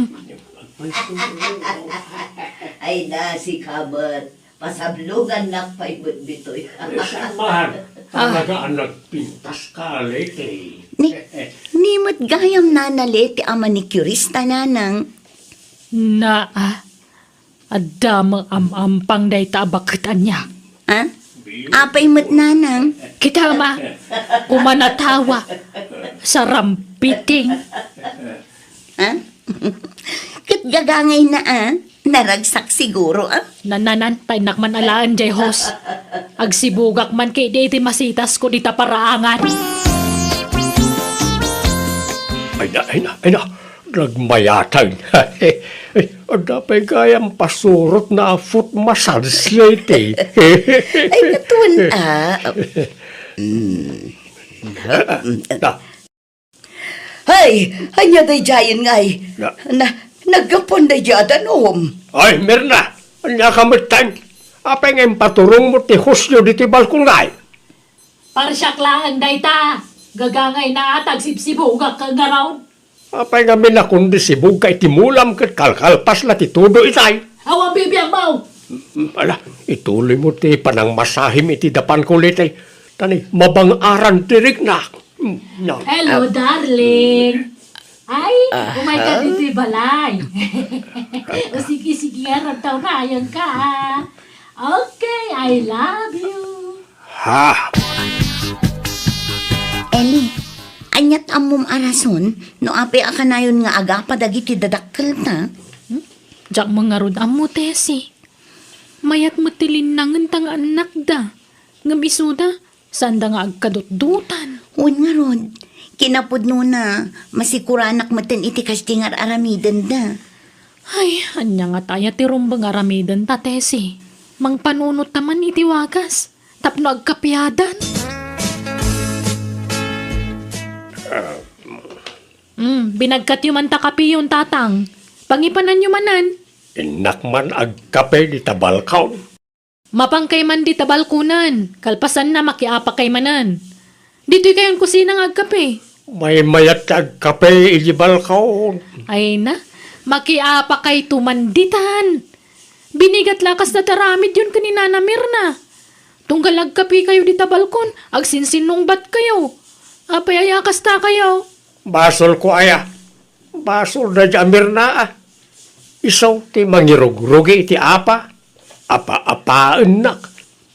Ay na, sika met. Pasablongannak pay met ditoy. Eh, saan man? Ah. Talaga a nagpintas ka, Leti. Ni, ni met gayam Nana Leti a manicurista, Nanang. Naa, adda met am-ampang dayta a baket ania. Ha? Apay met, Nanang? Kita ma, kumanatawa, sarampiting. Ha? Ket gagangayna a, naragsak siguro a. Nananan, ta innak man alaen jay hose. Agsibugak man ketdi iti masitasko dita paraangan. Ay na, ay na, ay na. Nagmayatan. Ay, adda pay gayam pasurotna a foot massage, Leti. Ay, katuan a. Mm. Na. Hay, ania daydiayen ngay? Na- Na, naggapuan daydi a danum. Ay, Mirna, ania ka metten? Apay nga impaturongmo ti hosyo ditoy balkon ngay? Parsiak laeng dayta. Gagangayna a, agsibsibugak ngarud. Apay nga minakon di sibugka iti mulam ket kalkalpas la ti tudo itay? Awan bibiangmo! Mm, ala, ituloymo ti panangmasahim iti dapanko, Leti. Ta ni, mabang-aran ti riknak. Mm, no. Hello, darling. Ay, umayka ditoy balay. O sige, sige, ngarud ta unayenka, ah. Okay, I love you. Ha? Eli, aniat ammom a rason no apay a kanayon nga agapa dagiti dadakkelta? Hmm? Diak man ngarud ammo, Tessie. Mayat met ti linnangenta nga annakda. Ngem isuda, saanda nga agkadutdotan. Wen ngarud, kinapudnona, masikuranak metten iti kasdi nga ar-aramidenda. Ay, ania ngata aya ti rumbeng aramidenta, Tessie? Mangpanunotta man iti wagas tapno agkapiadan. Mm, binagkatyo man ta kapiyon, Tatang. Pangipananyo manen. Innak man agkape dita balkon. Mapankay man dita balkonen, kalpasanna, makiapakay manen. Ditoykayon kusina nga agkape. Maymayat ti agkape iti balkon. Ay na, makiapakayto man ditan. Binigat la kasta ti aramidyon ken ni Nana Mirna. Tunggal agkapekayo dita balkon, agsinsinnungbatkayo. Apay aya kastakayo? Basolko aya. Basol daydi a Mirna a. Isu ti mangirugrugi iti apa. Apa-apaennak.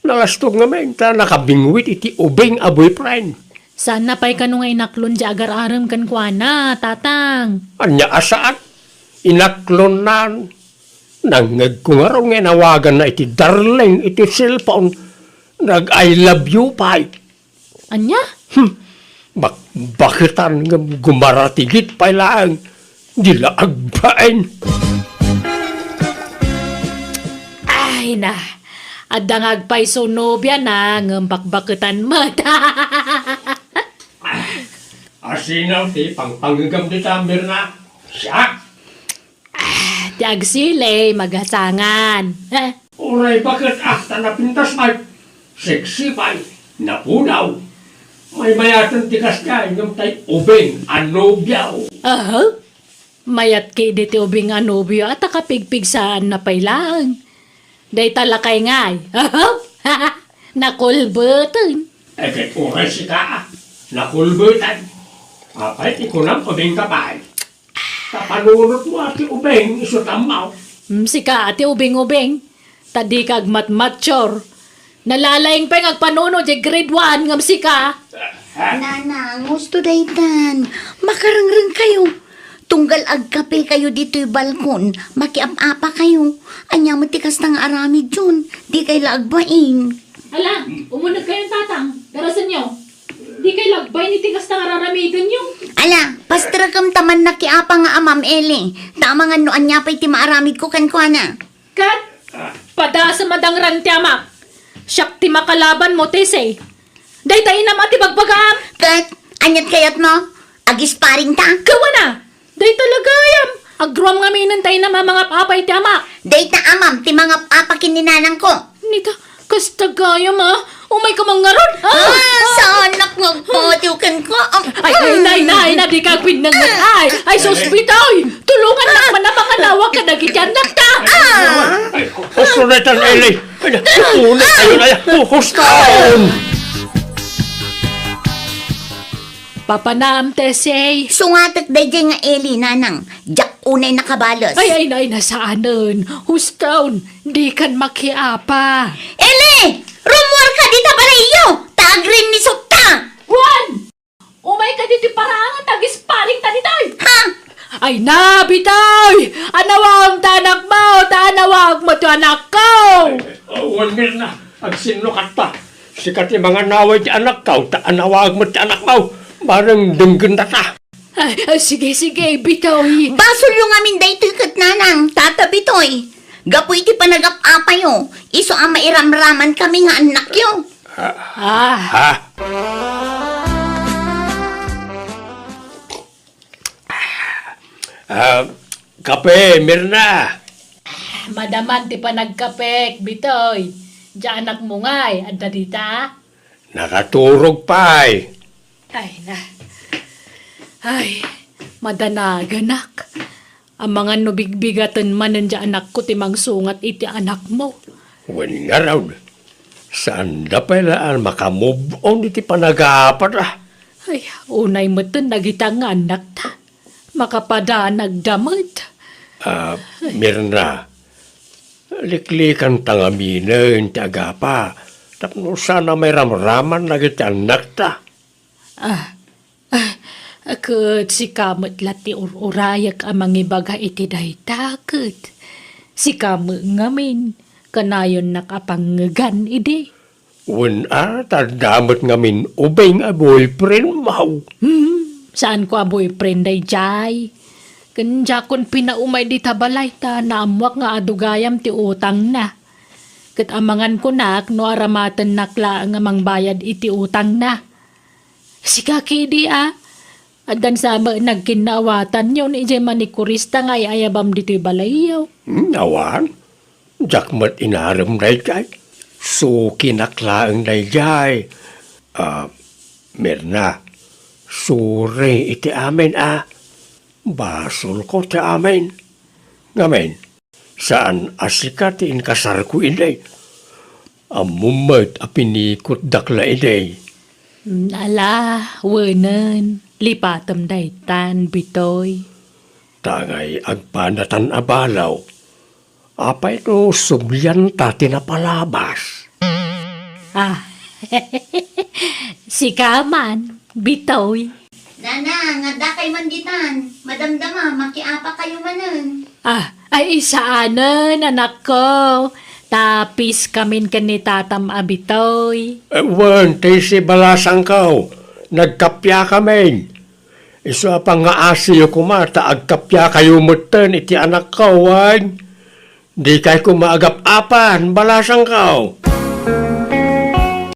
Nalastog ngamin ta nakabingwit iti ubing a boyfriend. Saanna pay kano nga inaklon ti agar-arem kenkuana, Tatang? Ania a saan? Inaklonnan. Nangngegko ngarud nga inawaganna iti darling iti cellphone. Nag-I love you pay. Ania? Hmm. Bakbaketan ngem gumaratigit pay laeng. Di la agbain. Ay na, adda nga agpayso nobiana ngem bakbaketan met. Asino ti pangpangngegam dita, Mirna? Siak? Ah, ti agsili, magasangan. Uray baket a ta napintas pay, sexy pay, napunaw. Maymayaten ti kasdiay ngem tay ubing a nobiaw. Aha. Mayat ketdi ti ubing a nobio a ta kapigpigsaanna pay laeng. Dayta lakay ngay. Nakulbeten. Eh, ket uray sika, ah. Nakulbetan. Apay ti kunam, ubing ka pay. Kapanunotmo a ti ubing isu tammaw. Hmm, sika a ti ubing-ubing. Ta dika agmatmature. Nalalaing pay nga agpanunot diay grade one ngem sika. Nanang, husto daytan. Makarengreng kayo. Tunggal agkape kayo ditoy balkon, makiap-apa kayo. Ania met ti kasta nga aramidyon? Di kay la agbain. Ala, umuneg kayon, tatang. Darasenyo. Di kay la agbain iti kasta nga raramidenyo. Ala, pasterekem ta mannakiapa nga amam, Eli. Ta amangan no ania pay ti maaramidko kenkuana. Ket, padasem a dangran ti amak. Siak ti makalabanmo, Tessie. Dayta inam a ti bagbagaam. Ket, aniat kayatmo? Agisparingta? Kawana! Dayta la gayam! Agruam ngaminen ta inam a mangap-apa iti amak. Dayta amam ti mangap-apa ken ni nanangko. Nita, kasta gayam a. Umayka man ngarud. Ah! Ah, saanak nga agpatiw kenka. Ay, ay, nay, nay, na, dika agbinnenget. Ay, ay, sus, Bitoy! Tulongannak man a manganawag kadagiti annakta. Ah! Ay, husto daytan, Eli. Ay, husto na kayo na. Husto! Papanam, Tessie. Sungatek daydiay nga Eli, nanang. Diak unay nakabales. Ay, ay, nay, na saanen. Husto, dikan makiapa. Eli! Rummuarka dita balayyo! Ta agrinnisokta! Wen! Umayka ditoy paraangan ta agisparingta ditoy! Ha? Ay na, Bitoy! Anawagem ta anakmo, ta anawagmo ti anakko! Ay, wen, Mirna, agsinnukatta. Sika ti manganawag ti anakko, ta anawagmo ti anakmo. Bareng denggenta ta. Ay, ay, sige, sige, Bitoy. Basolyo ngamin daytoy ket nanang, tata Bitoy. Gapu iti panagap-apayo, isu a mairamraman kami nga annakyo. Ah. Ah. Ah. Ah, kape, Mirna. Madaman ti panagkapek, Bitoy. Diay anakmo ngay, adda dita? Nakaturog pay. Ay, na. Ay, madanaganak. Amangan no bigbigaten manen diay anakko ti mangsungat iti anakmo. Wen ngarud, saanda pay la a makamove on iti panagapata. Ay, unay metten dagita nga annakta. Makapadanagda met. Ah, Mirna, liklikanta ngaminen ti agapa tapno saan a mairamraman dagiti annakta. Ah, ah, ket sika met la ti ur-urayak a mangibaga iti dayta, ket sika met ngamin, kanayonnak a pangngegan idi. Wen a, ta adda met ngamin ubing a boyfriend mo. Hmm, saanko a boyfriend daydiay. Ken diakon pinaumay dita balay ta naammoak nga adu gayam ti utangna. Ket amangan kunak no aramatennak laeng a mangbayad iti utangna. Sika kadi a, addan sa met nagkinnaawatanyo ni idiay manikurista nga ay-ayabam ditoy balayyo. Hmm, awan. Diak met inarem daydiay. Sukinak laeng daydiay. Ah, Mirna, sorry iti amin a. Basolko ti amin. Ngamin, saan a sika ti inkasarko idi. Ammom met a pinikutdak la idi. Ala, wenen, lipatem daytan, Bitoy. Tangay agpanatan a balaw. Apay no sublianta ti napalabas? Ah, sika man, Bitoy. Nanang, adda kay man ditan. Madamdama, makiapa kayo manen. Ah, ay, saanen, anakko. Ta piskamin ken ni tatam a Bitoy. Eh, wen, ti si balasangko. Nagkappia kamin. Isu a pangngaasiyo koma ta agkappia kayo metten iti anakko, wen? Dikay koma agap-apan, balasangko.